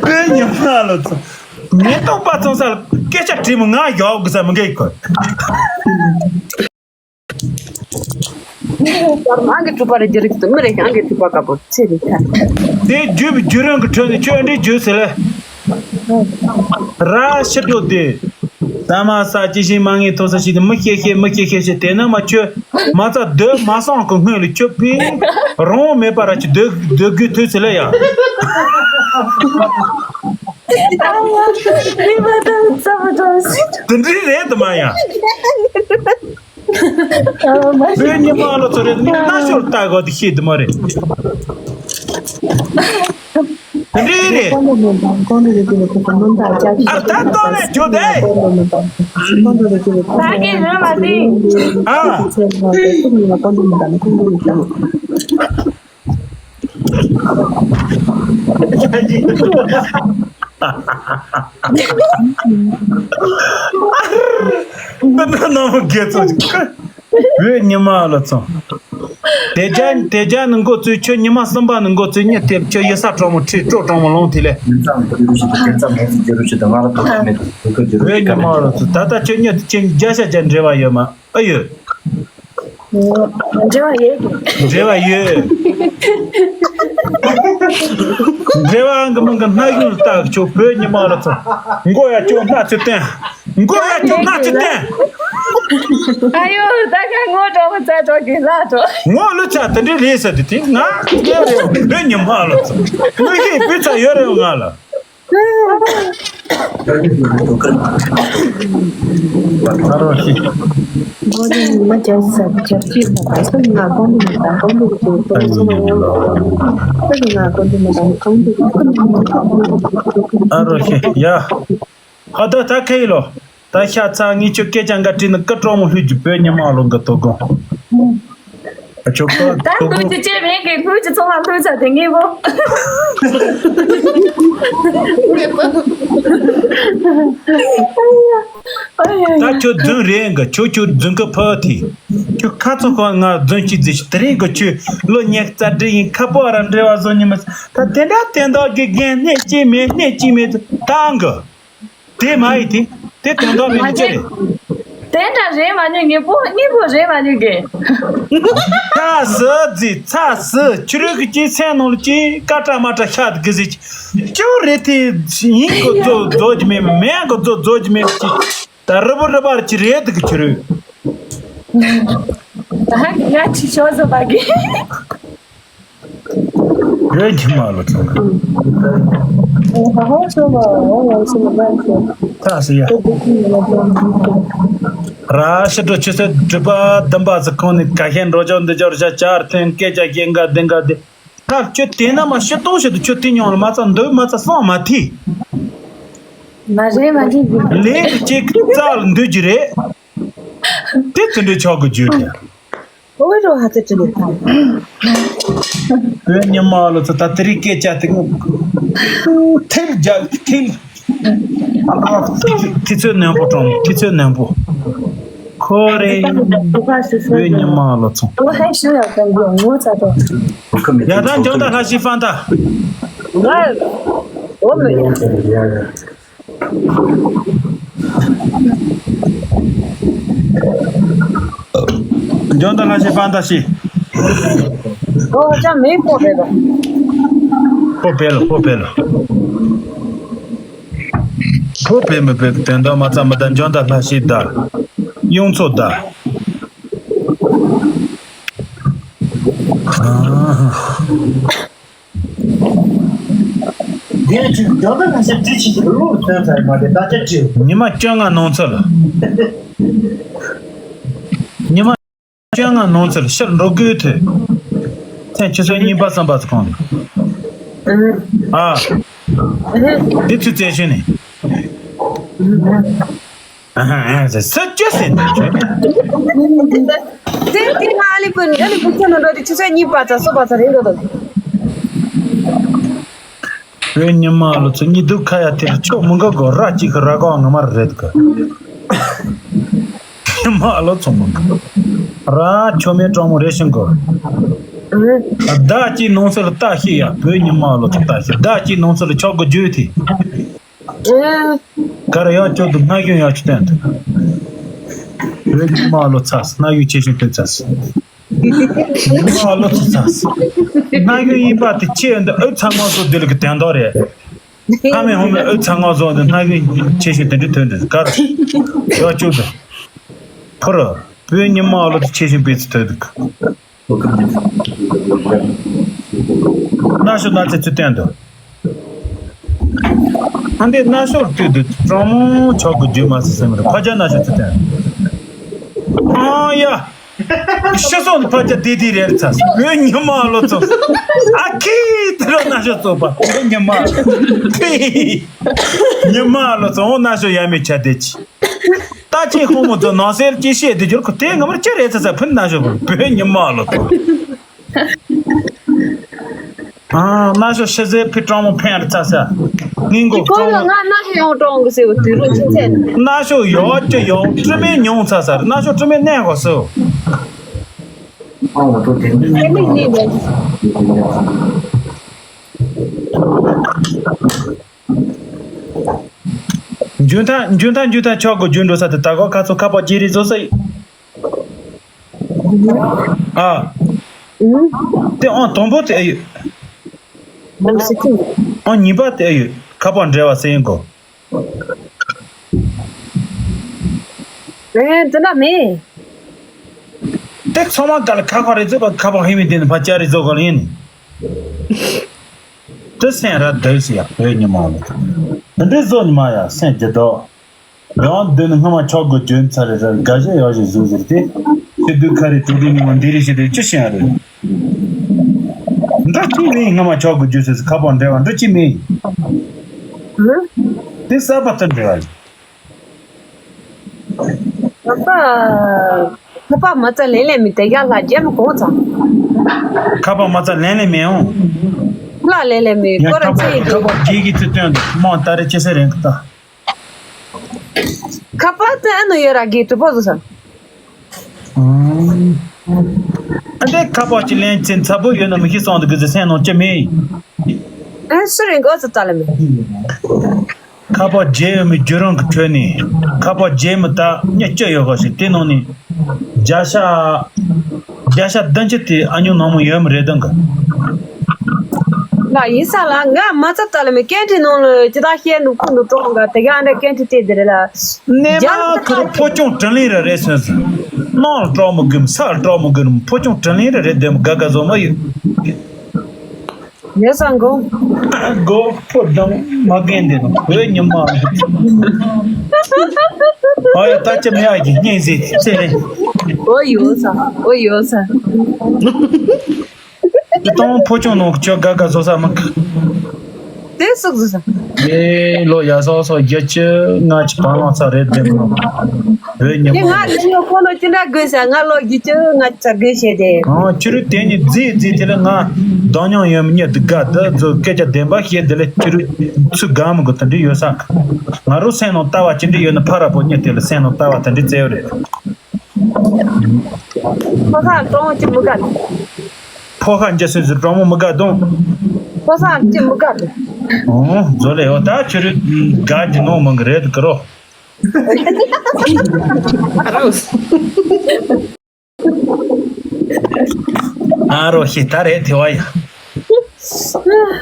བོད་ཉི་མ་ལོ་ཚོ། ཉེན་རྟོག་པ་ཚོ་ས་ལ་སྐད་ཆ་དྲིས་མོ་ང་ཡོག་གི་ས་མི་འགའི་ཁོ། ཨང་གི་གྲུ་པ་རེ་རྒྱུ་རིགས་སུ་མི་རེ་ཞིག་ཨང་གི་གྲུ་པ་དཀར་པོ་ཚེ་རིག་ཐལ། དེ་རྒྱུ་བརྒྱུད་རིམ་གི་ཁྲོད་ནས་ཁྱོད་འདྲི་རྒྱུ་ཟེར་ལེ། ར་ཕྱི་དྲོ་དེ། ད་མ་ས་ཅི་ཞིག་མ་ངེས་ཐོག་ས་ཞིག་དེ་མི་ཤེས་ཤེས་མི་ཤེས་ཤེས་ཤེས། དེ་ན་མ་ཁྱོད་མ་རྩ་སྡོད་མ་སོང་གི་སྔོན་ལ་ཁྱོད་ཕི་རང་མེད་པ་ར་ཅི་སྡོད་སྡོད་དགོས་ཐུག་ཟེར་ལེ་ཡ། མི་མ་དང་ཙམ་དང་། དེ་འདྲའི་རེད་དུ་མ་ཡ། བོད་ཉི་མ་ལོ་ཚོ་རེད། ནི་གནའ་ཤོར་ལྟ་དགོས་དེ་ཤེས་དུ་མ་རེད། དེ་འདྲའི་རེད། ཨ་ད་ཏོ་ནས་འཇོག་དེ། ད་གིན་རང་ལ་དེ། ཨ། འདི་ན་ནང་མི་དགེ་ཚོ་བོད་ཉི་མ་ལ་ཚོ། དེ་རྒྱ་དེ་རྒྱ་ནི་འགོ་བཙུགས། ཁྱོད་ཉི་མ་གསུམ་པ་ནི་འགོ་བཙུགས། གཉིད་ཐེབས། ཁྱོད་ཡི་ས་གྲོགས་མོ་ཁྲིད་སྤྲོ་གྲོགས་མོ་ལོང་དེ་ལས། བོད་ཉི་མ་ལ་ཚོ། ད་ལྟ་ཁྱོད་གཉིད་ཅན་བརྒྱ་ཆ་བརྒྱ་འབྲེལ་བ་ཡོད་མ། ཨ་ཡོད། འབྲེལ་བ་ཡོད། འབྲེལ་བ་ཡོད། འབྲེལ་བའང་གི་མིང་གི་སྣ་གཞུང་ལ་བཏགས། ཁྱོད་བོད་ཉི་མ་ལ་ཚོ། མགོ་ཡ་ཁྱོད་སྣ་ཚུ་བསྟན། མགོ་ཡ་ཁྱོད་སྣ་ཚུ་བསྟན། ཨ་ཡོ། ད་ཁ་ངོ་གྲོགས་པོ་ཚ་གྲོགས་ཀྱི་ལ་གྲོགས། ངོ་ལུ་ཚ་དེ་འདྲའི་ལས་ས་དེ་དེ་ང་སྐྱེ་རེད། བོད་ཉི་མ་ལ་ཚོ། ངོ་ཤེས་བུ་ཚ་ཡོད་རེད་ང་ལ། ཨ་རོ་ཤི་ཡ། ཧ་ད་ད་ཁེ་ལོ། ད་ཤ་ཚ་ངས་ཁྱོད་སྐད་ཆ་འགའ་དྲིས་ན་ཀི་གྲོགས་མོ་ལྷོད་ཀྱི་བོད་ཉི་མ་ལོ་འགའ་དོ་དགོང་། ཁྱོད་ཀ་ད་དོ་ལྷོད་དགོང་། ཀྱི་ཅེས་མེད་ཀྱི་ལྷོད་ཀྱི་ཚོང་ལ་ལྷོད་ཚ་དེ་ངེས་པོ། ད་ཁྱོད་རྫུན་རེད་འགའ། ཁྱོད་ཁྱོད་རྫུན་ཀི་ཕ་ཐི། ཁྱོད་ཁ་ཚོ་ཁོ་ང་རྫུན་གཅིག་རྫུན་ཞིག་དེ་རིང་གི་ཁྱོད་ལོ་ཉི་ཤུ་རྩ་དྲུག་ཡིན། ཁ་པོ་ར་འབྲེལ་བ་བཟོ་ཉི་མ། ད་དེ་འདྲ་དེ་འདྲ་གི་རྒན་སྣེ་གཅིག་མེད་སྣེ་གཅིག་མེད་དུ་བཏང་གི། དེ་མ་ཡིན་དེ། དེ་དོན་དག་མེད་ནི་ཅི་རེད། དེ་འདྲ་རེད་མ་ཉན་ངེས་པོ་གཉིས་པོ་རེད་མ་ཉན་གི། ཚ་སི་རྫི་ཚ་སི་ཁྱི་རོད་ཀྱི་ཅི་སེམས་ནང་ལ་ཅི་ཀ་ཏྲ་མ་ཏྲ་ཤ་དགི་ཟི་ཅི་ཅོ་རེད་དེ་ཡིན་གོ་ཛོ་ཛོ་ཅི་མེད་མེད་གོ་ཛོ་ཛོ་ཅི་མེད་ཅི་ད་རི་བོ་རི་བར་ཅི་རེད་དི་གི་ཁྱི་རོད། ད་ང་ཅི་ཤོ་ཟོ་བ་གི། བོད་ཉི་མ་ལོ་ཚང་། ཧ་ཧོ་ཤོ་བ་ཧོ་ཧོ་ཤོ་བ་ཤོ། ཐ་སི་ཡ། ར་ཤི་དྲོ་ཆུ་ཚོད་དྲུག་པ་བདུན་པ་ཟི་ཁོང་ནི་ཀ་ཤན་འགྲོ་ཅོག་འདི་ཅོར་ཤ་ཅར་ཐེན་སྐད་ཆ་སྐད་འགའ་འདི་འགའ་འདི། ཐབས་ཆུ་དེ་ན་མ་ཤི་གཏོང་ཤི་དུ་ཆུ་དེ་ཉོང་ལ་མ་ཚ་འདོད་མ་ཚ་སོང་མ་ཐི། མ་རེད་མ་རེད་འདི། ལས་ཀྱི་ཅིག་རྩ་ལ་འདུས་ཀྱི་རེད། དེ་དེ་འདྲའི་ཆོག་གི་རྒྱུ་དེ། ཨོ་རོ་ཧ་ཚ་ཅི་ལེ། བོད་ཉི་མ་ལོ་ཚོ་ད་དེ་རིང་སྐད་ཆ་དེ་ངོ་ཐེལ་རྒྱག་ཐེལ། ཐེ་ཚོད་ནན་པོ་གྲོང་ཐེ་ཚོད་ནན་པོ། ཁོ་རེ། བོད་ཉི་མ་ལོ་ཚོ། ཨོ་ཧེ་ཤུ་ཡ་ཀན་གོ་ངོ་ཚ་ཏོ། ཡ་ད་འཇོན་ད་ལྷ་ཤི་ཧྥང་ད། ང་ཨོ་མི་ཡ། འཇོན་ད་ལྷ་ཤི་ཧྥང་ད་ཤི། ཨོ་ཅང་མེ་པོ་རེད་པ། པོ་པེ་ལ་པོ་པེ་ལ། པོ་པེ་མི་པེ་དོན་དག་མ་ཚང་མ་ད་འཇོན་ད་ལྷ་ཤི་ད། ཡོང་ཚོ་ད། ཨ། དེ་ནས་ཅིག་རྒྱ་ནག་ནང་བཞིན་འདི་ཕྱི་ཞིག་ལོ་ཐོན་ཚར་མ་རེད་ད་ཆ་ཅིག་ཉི་མ་བཅོ་ལྔ་ནང་ཚུད་ལ། ཉི་མ་བཅོ་ལྔ་ནང་ཚུད་ཕྱིར་འགྲོ་དགོས་ཐོས། ཚེ་ཆུ་ཚོད་གཉིས་པ་གསུམ་པ་ཚོ་གང་རེད། ཨ། འདི་ཚོ་བཙན་ཤོས་ནས། ཨ་ཧ་ཨ་ཧ་ཟེར་སུ་ཅི་ཟེར་ནས་བྱོས། དེ་དེ་ང་ཨ་ལི་པུ་ཨ་ལི་པུ་ཁྱོད་ནང་འགྲོ་དེ་ཆུ་ཚོད་གཉིས་པ་ཙམ་གསུམ་པ་ཙམ་རིང་འགྲོ་དང་། བོད་ཉི་མ་ལོ་ཚོ་གཉིད་སྡུག་ཁ་ཡ་དེར་ཆོ་མི་འགའ་གོ་ར་གཅིག་གི་ར་གོ་ང་མ་རེད་གི། ཉི་མ་ལོ་ཚོ་མི་འགའ་ར་ཆོ་མེད་གྲོང་མོ་རེ་ཞིང་གོ། ཟླ་གཅིག་ནང་ཚུད་ལ་ལྟ་ཤེས་ཡ་བོད་ཉི་མ་ལོ་ཚོ་ལྟ་ཤེས་ཟླ་གཅིག་ནང་ཚུད་ལ་ཆོག་གི་བརྗོད་དེ། གར་ཡག་ཅོག་ཏུ་སྣ་གཞོན་ཡག་ཅིག་བསྟན་འདུག་བོད་ཉི་མ་ལོ་ཚ་སྣ་གཞོན་ཆེ་ཞིང་ཕེབས་ཚ་སི། ཉི་མ་ལོ་ཚ་ཚ་སི། སྣ་གཞོན་ཡིན་པ་དེ་ཆེ་འདི་ཨུ་ཚང་མ་སོ་དེ་ལ་གི་དན་རྟགས་རེད། ཁ་མེད་ཧོ་མེད་ཨུ་ཚང་མ་སོ་འདི་སྣ་གཞོན་ཆེ་ཞིང་དེ་འདྲ་ཐོན་འདུག་གར་ཡག་ཅོག་ཏུ། ཕུ་རུ་བོད་ཉི་མ་ལོ་ཚ་ཆེ་ཞིང་ཕེབས་ཚ་ཐོན་འདུག་གནའ་ཤོག་གནའ་ཚད་ཚུལ་བསྟན་དུ། ཨ་འདི་གནའ་ཤོག་བལྟས་དུས་གྲོང་མོ་ཆོག་གི་རྒྱུ་མ་ཟད་སེམས་རེད་ཕ་ཆ་གནའ་ཤོག་ཚུལ་བསྟན། ཨ་ཡ། ཤི་སོང་ནི་ཕ་ཆ་དེ་དེ་རེད་ཚ་བོད་ཉི་མ་ལོ་ཚོ། ཨ་ཁི་དེ་རོ་གནའ་ཤོག་ཚོ་པ་བོད་ཉི་མ། ཉི་མ་ལོ་ཚོ་འོ་གནའ་ཤོག་ཡ་མེད་ཆ་དེ་ཅི། ད་ཅི་ཧོ་མོ་ཚོ་ནང་སེལ་ཅི་བཤད་དེ་འགྱུར་ཁོ་དེ་ང་མར་ཅི་རེད་ཚ་ཚ་ཕུན་ན་ཞོ་བོད་ཉི་མ་ལོ་ཚོ། ཨ་ན་ཞོ་ཤི་ཟེར་ཕི་ཀྲང་མོ་ཕན་ར་ཚ་ཚ། ངིན་གོ་ཀྲང་མོ། ང་ན་ཞོ་ཡོང་ཀྲང་གི་ཟེར་བ་དུས་རུ་ཅི་ཚེ། ན་ཞོ་ཡོ་ཅི་ཡོང་ཀྲི་མེ་ཉོང་ཚ་ཚ་ན་ཞོ་ཀྲི་མེ་ནས་གོ་སོ། ཨ་ང་ཏོ་དེ་ནི་དེ་ནི་ནི་ནི། འཇུན་ཐང་འཇུན་ཐང་འཇུན་ཐང་ཆོག་གོ་འཇུན་འགྲོ་ས་དེ་ད་གོ་ཁ་ཚོ་ཁ་པ་ཇི་རི་བཟོ་ས་ཡི། ཨ། དེ་ཨང་དང་པོ་དེ་ཨེ་ཡོད། ཨང་གཉིས་པ་དེ་ཨེ་ཡོད་ཁ་པ་འབྲེལ་བ་སེ་ཡིན་གོ། ཨེ་དེ་འདྲ་མེད། དེ་ཚང་མ་ག་ལ་ཁ་པ་རི་བཟོ་ག་ཁ་པ་ཧི་མི་དེ་ནི་ཕ་ཅ་རི་བཟོ་ག་ལ་ཡིན། དེ་སེང་ར་དེ་སི་ཡ་བོད་ཉི་མ་ལོ། འདི་འདྲའི་བཟོ་ཉི་མ་ཡ་སེང་རྒྱ་དོ། ཡང་འདི་ནི་སྔ་མ་ཆོག་གི་ཇོན་ཚ་རེ་ར་དགའ་ཞེ་ཡག་ཞེ་བཟོ་ཟེར་ཏེ། ཤི་དུས་ཁ་རེ་དུ་དུ་ཉི་མ་འདི་རེ་ཞེ་དེ་ཅི་ཤེས་ཡ་རེད། འདྲ་ཅི་མིན་སྔ་མ་ཆོག་གི་ཇོན་ཟེར་ཁ་པར་འབྲེལ་བ་འདྲ་ཅི་མིན། དེ་གསར་པ་དུ་འབྲེལ་བ་ཡིན། ཁ་པར་ཁ་པར་མ་རྩ་ལེན་ལེན་མི་དེ་ག་ལ་རྒྱ་མི་གོང་ཚང་། ཁ་པར་མ་རྩ་ལེན་ལེན་མི་ཡོང་། ལ་ལེན་ལེན་མི་ཡང་ཁ་པར་ཁ་པར་གྱིས་ཀྱི་ཚུལ་སྟོན་དུ་མང་ད་རེ་ཅི་ཟེར་རེད་ད། ཁ་པར་དེ་ཨ་ནུ་ཡོད་ར་གི་གྲུ་པོ་བཟོ་ས། ཨ་འདྲའི་ཁ་པར་གྱི་ལན་ཚིན་ཚ་པོ་ཡོད་ན་མི་ཤི་སོང་དུ་གི་ཟེར་སེམས་ནང་ཅི་མེད། ཨ་སུ་རེད་འགོ་ཚུ་ཙ་ལ་མེད། ཁ་པར་བརྗེ་ཡོད་མི་བརྒྱུད་རིམ་གྱི་ཁྲོད་ནས། ཁ་པར་བརྗེ་མི་ད་མི་སུ་ཡོད་ག་ཞིག་དེ་ནང་ནས་བརྒྱ་ཆ་བརྒྱ་ཆ་བདུན་ཅུ་དེ་ཨ་ཉོ་ནང་མི་ཡོད་མི་རེད་དང་གི། ང་ཡིན་ས་ལ་ང་མ་ཚབ་ལྟ་ལ་མི་ཀན་ཊི་ནང་ལ་ཅི་ད་བཤད་འདུག་ཁུ་འདུག་གྲོགས་འགའ་དེ་ག་འདྲ་ཀན་ཊི་དེ་དེ་རེད་ལ། ནས་རྒྱ་མ་ཁུར་ཕོ་སྐྱོང་དྲིན་ལན་རེ་རེད་སོང་ཟིན། ནང་ལ་སྐྲག་མི་དགོས་མི་ས་ལ་སྐྲག་མི་དགོས་མི་ཕོ་སྐྱོང་དྲིན་ལན་རེ་རེད་དེ་མི་དགའ་དགའ་བཟོ་མ་ཡོད། ཡོད་ས་མགོ། མགོ་ཕོ་སྡང་མ་རྒན་འདི་ནང་བོད་ཉི་མ། ཨ་ཡ་ད་ཅི་མེད་ཨ་ཀྱི་གཉེན་ཟེར་ཚེ་རིང་། འོ་ཡོད་ས། འོ་ཡོད་ས། ཅི་གཏོང་ཕོ་ཆུང་ནང་ཁྱོད་དགའ་དགའ་བཟོ་ས་མི་གི། དེ་སུག་བཟོ་ས། ཨེ་ལོ་ཡ་སོ་སོ་བརྒྱད་ཅུ་ལྔ་ཅི་བང་ལང་ཚ་རེད་དེ་མོ། བོད་ཉི་དེ་མ། ང་ལ་ཉོ་ཁོ་ལོ་ཅི་འདྲ་དགོས་ས། ང་ལོ་བརྒྱད་ཅུ་ལྔ་ཅི་དགོས་བྱས་ཏེ། ཨང་ཁྱི་རུ་དེ་ཉིད་རྫིས་རྫིས་དེ་ལ་ང་གདོང་མྱོང་ཡོད་མི་ཉེ་དུ་དགའ་དུ་བཟོ་སྐད་ཆ་བདེན་པ་བཤད་དེ་ལ་ཁྱི་རུ་ཚུ་དགའ་མི་དགོས་དེ་འདྲ་ཡོད་ས་གི། ང་རུ་སེམས་ནང་ལྟ་བ་ཅི་འདྲ་ཡོད་ན་ཕ་ར་པོ་ཉེ་དེ་ལ་སེམས་ནང་ལྟ་བ་དེ་འདྲ་བཙལ་ཡོད་རེད། ཕོ་ཁ་གྲོང་ཅི་མི་དགའ། ཕོ་ཁ་འཇའ་སྲིད་ཟེར་གྲོང་མོ་མི་དགའ་གདོང་། ཕོ་ཁ་ཅི་མི་དགའ། ཨོ་བཟོ་ལེ་ཡོད་ད་ཁྱི་རུ་དགའ་གི་ནོ་མང་གི་རེད་དུ་ཀི་རོ། ཨ་རོ་ཤི་ད་རེད་དེ་བ་ཡ།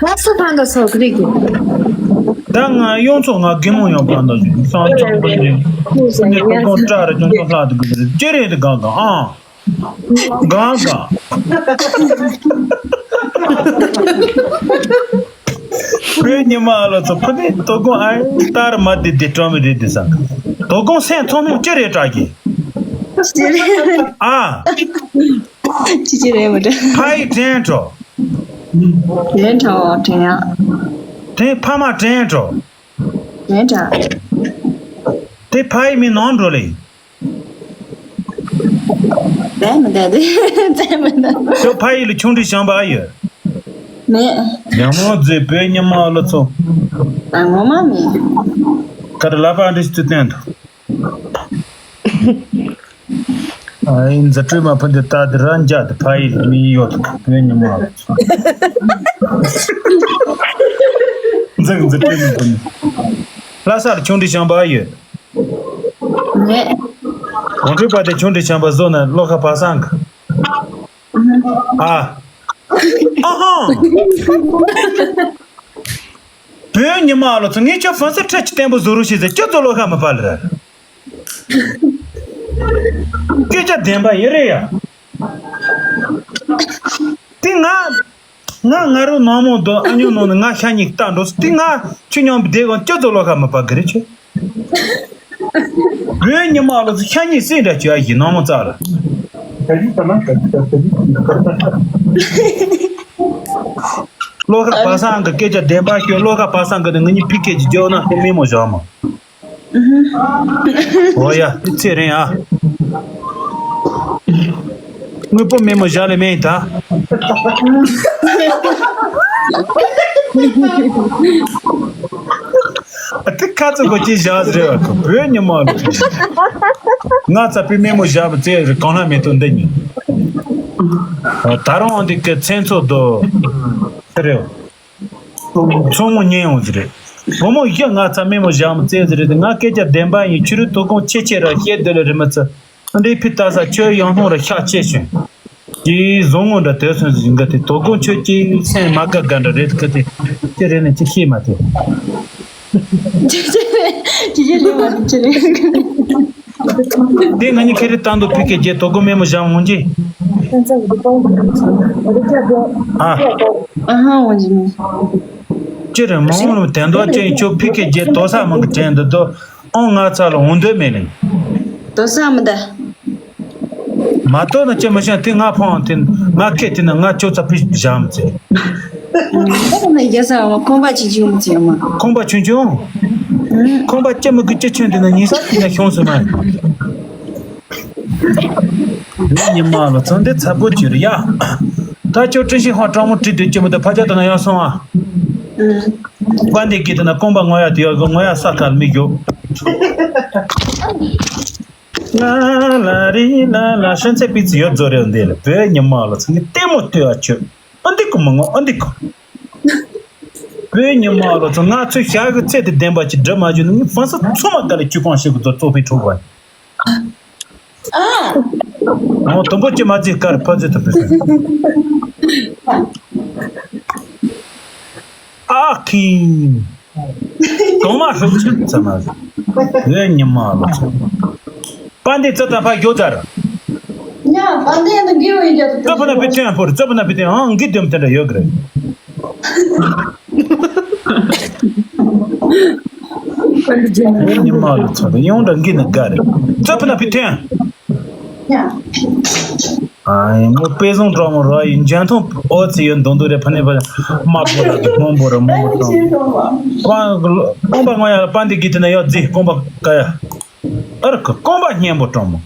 ལྷ་ས་ཕང་ག་སོགས་རིགས། ད་ང་གཡོན་ཚོ་ང་དགེ་མོ་ཡོང་བ་འདྲ་ཞིག་སང་ཅང་པོ་ཡིན། ཁོ་ནི་ཁོ་ཁོ་སྐྲ་རེ་ཅུང་ཅུང་ལྷག་ཏུ་དགོས་རེད་ཅི་རེད་དུ་གང་གང་ཨང་། གང་གང་། བོད་ཉི་མ་ཨ་ལོ་ཚོ་ཕུ་ནི་དོ་དགོང་ཨ་ཡིན་ལྟར་མ་བདེ་བདེ་སྤྲོ་མི་རེད་དེ་ས། དོ་དགོང་སེམས་ཚོང་མོ་ཅི་རེད་དྲག་གི། ཨ། ཅི་ཅི་རེད་མ་དྲན། ཕ་ཡི་དྲན་འགྲོ། དྲན་འགྲོ་དྲན་ཡ། དེ་ཕ་མ་དྲན་འགྲོ། དྲན་འདྲ། དེ་ཕ་ཡི་མི་ནང་འགྲོ་ལེ། དྲན་མི་འདུག་དེ་དྲན་མི་འདུག་ཁྱོད་ཕ་ཡི་ལ་ཆུང་འདྲི་བྱང་པ་ཨ་ཡོད། མེད། ཡང་མོ་རྫི་བོད་ཉི་མ་ལོ་ཚོ། ད་ངོ་མ་མེད། ཁ་ར་ལ་པ་འདྲི་ཞིག་ཏུ་བསྟན་འདུག་ཨ་ཡིན་འཛི་སྤྲོས་མ་ཕུ་འདི་ལྟ་དེ་ར་འཇའ་དེ་ཕ་ཡི་མི་ཡོད་དུ་བོད་ཉི་མ་ལ་འཛི་འཛི་སྤྲོས་མ་ཕུ་འདི་ལྷ་སར་ཆུང་འདྲི་བྱང་པ་ཡོད། ནས། གོང་ཁྲོས་པ་དེ་ཆུང་འདྲི་བྱང་པ་བཟོ་ན་བློ་ཁ་བག་སང་གི། ཨ། ཨ་ཧང་། བོད་ཉི་མ་ལ་ཚོ་ངས་ཁྱོད་ཧྥན་སི་ཁྲ་ཅི་བརྟན་པོ་བཟོ་རོགས་ཞེས་ཟེར་ཁྱོད་ཚོ་བློ་ཁ་མི་ཕར་ལ། སྐད་ཆ་བདེན་པ་ཡིན་རེད་ཡ། དེ་ང་། ང་ང་རོ་ནང་མོ་དོ་ཨ་ཉོ་ནང་ནས་ང་ཤ་ཉིག་ལྟ་འགྲོ་དེ་ང་ཁྱོད་མཉམ་བསྡད་གོ་ཁྱོད་ཚོ་བློ་ཁ་མི་ཕར་གི་རེད་ཁྱོད། བོད་ཉི་མ་ལ་ཚོ་ཤ་ཉིག་སྲིད་འདྲ་ཁྱོད་ཨ་ཡི་ནང་མོ་ཙག་ལ། བློ་ཁ་བག་སང་གི་སྐད་ཆ་བདེན་པ་ཤོད་བློ་ཁ་བག་སང་གི་ནི་ང་གཉིས་ཕི་ཀེ་ཇི་རྒྱོ་ན་ཁོ་མི་མོ་བཞག་མོ། ཨོ་ཡ་དེ་ཚེ་རིང་ཨ། དངོས་པོ་མེ་མོ་བཞག་ལེ་མེ་ཡིན་ད། དེ་ཁ་ཚོ་གོ་ཅི་བཞག་རེད་བ་བོད་ཉི་མ་ལ། ང་ཚ་པི་མེ་མོ་བཞག་པ་ཚེ་རིང་གང་ལ་མེད་དོ་འདི་ཉིན། ད་རུང་འདི་གི་མཚན་ཚོ་དོ། དེ་རེད། མཚོ་མོ་ཉན་ཡོང་ཟེར་རེད། བུ་མོ་ཡ་ང་ཚ་མེ་མོ་བཞག་མ་བཙལ་ཟེར་རེད་ང་སྐད་ཆ་བདེན་པ་ཡིན་ཕྱི་རུ་དོ་དགོང་ཆེ་ཆེ་ར་བཤད་སྡོད་ལ་རེད་མ་ཚ། འདི་ཕི་ལྟ་ས་ཁྱོད་ཡང་སློང་ར་ཤག་ཆེ་བྱུང་། ཀྱི་བཟང་ངོ་འདྲ་དོད་སོང་ཟིན་ག་དེ་དོ་དགོང་ཁྱོད་ཀྱི་སེམས་མ་དགའ་དགའ་འདྲ་རེད་ག་དེ་ཅི་རེད་ནས་ཅི་ཤེས་མ་ཐེ། ཅི་ཅི་རེད་མ་ཐེ་ཅི་རེད། དེ་ང་གཉིས་ཁེ་རེ་བཏང་དུ་ཕི་ཀེ་རྗེས་དོ་དགོང་མེ་མོ་བཞག་འོང་གྱི། ཨ། ཨ་ཧ་འོང་གྱི་མི། ཅི་རེད་མ་འོང་ལ་དན་དོ་ཅན་ཁྱོད་ཕི་ཀེ་རྗེས་དོ་ས་མང་གི་དྲན་འདུག་དོ། ཨོ་ང་ཚ་ལ་འོང་འདོད་མེད་ལེ། དོ་ས་མི་འདའ། མ་དོ་ན་ཅི་མི་ཤེས་དེ་ང་ཕོང་དེ་ང་ཁེ་དེ་ན་ང་ཁྱོད་ཚ་ཕི་བཞག་མི་ཚེ། ཁོང་པ་ཆུང་ཆུང་། ཁོང་པ་ཆུང་ཆུང་། ཁོང་པ་ལྕེ་མི་དགོས་ལྕེ་ཆུང་དེ་ན་ཉིན་ས་དེ་ན་ཤོང་སོང་ན། ཉི་མ་ལ་ཚོ་འདི་ཚ་པོ་བྱུར་ཡ། ད་ཁྱོད་ཀྲིན་ཤི་ཧོ་ཀྲང་མོ་བྲིས་དུས་ལྕེ་མི་དུ་ཕ་ཆ་དེ་ན་ཡང་སོང་ཨ། པ་འདི་གི་དེ་ན་ཁོང་པ་ངོ་ཡ་དེ་ཡ་གི་ངོ་ཡ་ས་ཁར་མི་རྒྱུག་ལ་ལ་རི་ལ་ལ་ཧྲན་ཚེ་པི་ཙི་ཡོད་རྫོ་རེ་འདི་ལ་བོད་ཉི་མ་ལ་ཚོ་འདི་ལྟད་མོ་ལྟོས་ཨ་ཁྱོད། ཨ་འདི་ཀོ་མ་ངོ་ཨ་འདི་ཀོ། བོད་ཉི་མ་ལོ་ཚོ། ང་ཚོའི་ཞག་གི་ཚད་དེ་བདེན་པ་ཅིག་འགྲུབ་མ་བྱུང་ན། ངས་ཧྥང་སི་ཚང་མ་དགའ་ལས་ཅུ་ཀོང་ཞིག་གི་རྡོ་བཙོག་པའི་ཁྲོད་པ། ཨ། ཨོ། དུམ་བུ་གཅིག་མ་བརྩིས་ཀར་ཕ་ཚོད་ཐུབ་པའི། ཨ་ཁིན། གང་མ་ཧྲུག་ཆེན་ཙམ་མ་རེད། བོད་ཉི་མ་ལོ་ཚོ། པ་འདི་ཙི་ད་ཕ་ཡོད་ཟེར། ཉ་པ་འདི་ཡང་དགེ་བའི་རྒྱ་དུ། ཙི་པ་ན་པི་ཐན་ཕོར། ཙི་པ་ན་པི་ཐན། ཨང་གི་དེམ་དེ་འདྲ་ཡོད་གི་རེད། བོད་ཉི་མ་ལོ་ཚོ་དེ་ཡོང་འདྲ་འགི་ནི་དགའ་རེད། ཙི་པ་ན་པི་ཐན། ཉ། ཨ་ཡིན་མོ་དཔེ་བཟང་གྲོགས་མོ་ར་ཡིན། འཇོན་ཐང་ཨོ་ཙི་ཡོད་མདོག་མདོག་རེད། ཕ་ནས་པ་དམར་པོ་ར་གི་སྔོན་པོ་ར་སྔོན་པོ་དང་། རྐང་པ་ང་ཡ་ལ་པ་འདི་གི་དེ་ན་ཡོད་ཟེར། རྐང་པ་ཀ་ཡ། ཨ་ར་ཁ་རྐང་པ་སྙན་པོ་གྲོགས་མོ།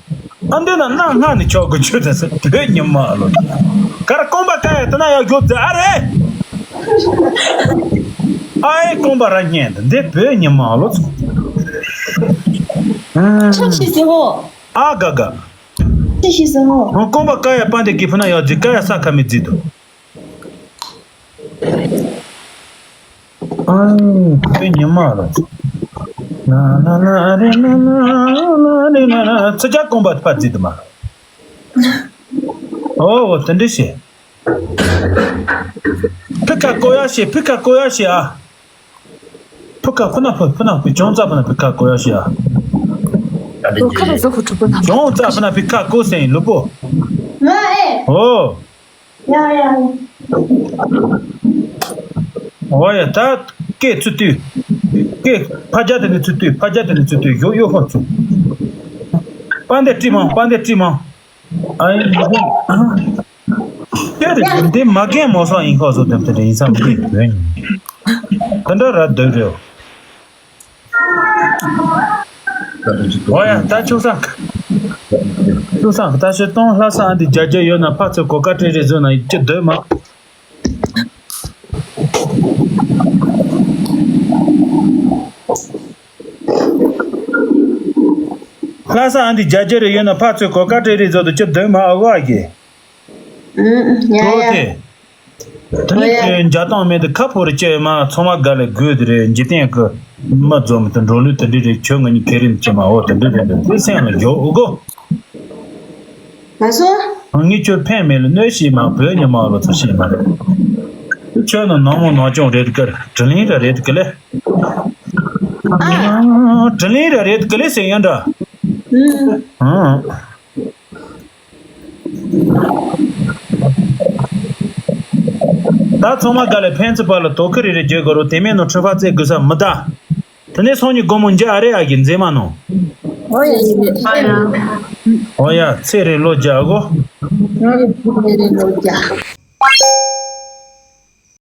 ཨ་འདི་ན་གནའ་སྔ་ནས་ཆོག་གི་ཆོད་ད་ཟེར། བོད་ཉི་མ་ལོ། ག་ར་རྐང་པ་ཀ་ཡ་དེ་ན་ཡ་རྒྱུག་ཟེར། ཨ་རེ། ཨ་ཡེ་རྐང་པ་ར་སྙན་ད། འདི་བོད་ཉི་མ་ལོ་ཚོ། ཆོག་ཤི་ཟེར་ཧོ། ཨ་ག་ག་ཆོག་ཤི་ཟེར་ཧོ། རྐང་པ་ཀ་ཡ་པ་འདི་གི་ཕུ་ན་ཡ་ཟེར། ཀ་ཡ་ས་ཁ་མི་ཟེར་དོ། ཨང་། བོད་ཉི་མ་ལོ། ན་ན་ན་རེ་ན་ན་ན་རེ་ན་ན། ཚི་ཅག་རྐང་པ་ཕ་ཟེར་དུ་མ། ཨོ་ཨོ་དེ་འདྲ་བྱེད། ཕི་ཁ་ཀོ་ཡ་བྱེད། ཕི་ཁ་ཀོ་ཡ་བྱེད་ཨ། ཕི་ཁ་ཕི་ན་ཕི་ཕི་ན་ཕི་ཅུང་ཙག་ཕི་ན་ཕི་ཁ་ཀོ་ཡ་བྱེད་ཨ། ལོ་ཁ་ལ་ཟོ་ཁུ་ཕྲུ་གུ་ན། ཅུང་ཙག་ཕི་ན་ཕི་ཁ་ཀོ་སེང་ལུ་པོ། ང་ཨེ། ཨོ། ཡ་ཡ། ཨོ་ཡ། ད་སྐད་ཚུར་བཏུས། སྐད་ཕ་རྒྱ་དེ་ནས་ཚུར་བཏུས། ཕ་རྒྱ་དེ་ནས་ཚུར་བཏུས། གཞོགས་གཡོ་ཧོ་ཚུར། པ་འདི་བྲིས་མང་། པ་འདི་བྲིས་མང་། ཨ་ཡིན་མ་རྒན། ཨ། ཁྱོད་རེ་འདི་མ་རྒན་མོ་སོང་ཡིན་ཁོ་སོ་དེ་དེ་རེ་ཡིན་ས་མི་རྒན་བོན། དེ་འདྲ་ར་སྡོད་རེད། ཨོ་ཡ། ད་ཆུ་སང་། ཆུ་སང་ད་ཤོད་སྟོང་། ལྷ་ས་ཨ་འདི་རྒྱ་རྒྱ་ཡོད་ན་ཕ་ཚོད་གོ་ཀ་ཏྲེ་རེ་བཟོ་ན་ཡིན་གྱི་སྡོད་མ། ལྷ་ས་ཨ་འདི་རྒྱ་རྒྱ་རེ་ཡོད་ན་ཕ་ཚོད་གོ་ཀ་ཏྲེ་རེ་བཟོ་དུ་གྱི་སྡོད་མ། ཨ་གོ་ཨ་གི། ཨུ་ཡ་ཡ། དེ་ནས་ཁྱོད་འཇའ་དང་མེད་དུ་ཁ་ཕོ་རུ་བཅད་མ། ཚང་མ་དགའ་ལས་དགོས་དེ་རེད། འཇིག་རྟེན་གི་མི་འཛོམས་དུ་འགྲོ་ལུས་དེ་འདྲ་རེད། ཁྱོད་ང་གཉིས་ཁེ་རིན་བཅད་མ། འོ་དེ་འདྲ་རེད། འདི་སེམས་ལ་འཇོག་འུ་གོ། ང་ཚོ། ངས་ཁྱོད་ཕན་མེད་ལ་གནོད་ཤེས་མ། བོད་ཉི་མ་ལོ་ཚོ་ཤེས་མ་རེད། ཁྱོད་ནི་ནང་མོ་ནང་སྐྱོང་རེད་གི། དྲིན་ལན་ར་རེད་གི་ལེ། དྲིན་ལན་ར་རེད་གི་ལེ་ཟེར་ཡོད་འདྲ། ཨང་། ད་ཚང་མ་དགའ་ལས་ཕན་ཚུན་བར་ལ་དོ་ཁུར་རེ་རེ་བརྗོད་དགོས་རོ། དེ་མིན་ནོ་ཁྲི་ཕ་རྩེ་དགོས་ས་མི་གདའ། དེ་ནས་སང་ཉིན་དགོང་མོ་འཇའ་ཨ་རེ་ཨ་གི་མཛེས་མ་ནོ། ཨོ་ཡ་ཡིན་ཡིན། ཨོ་ཡ། ཚེ་རིང་ལོ་བརྒྱ་གོ། ཚེ་རིང་ལོ་བརྒྱ།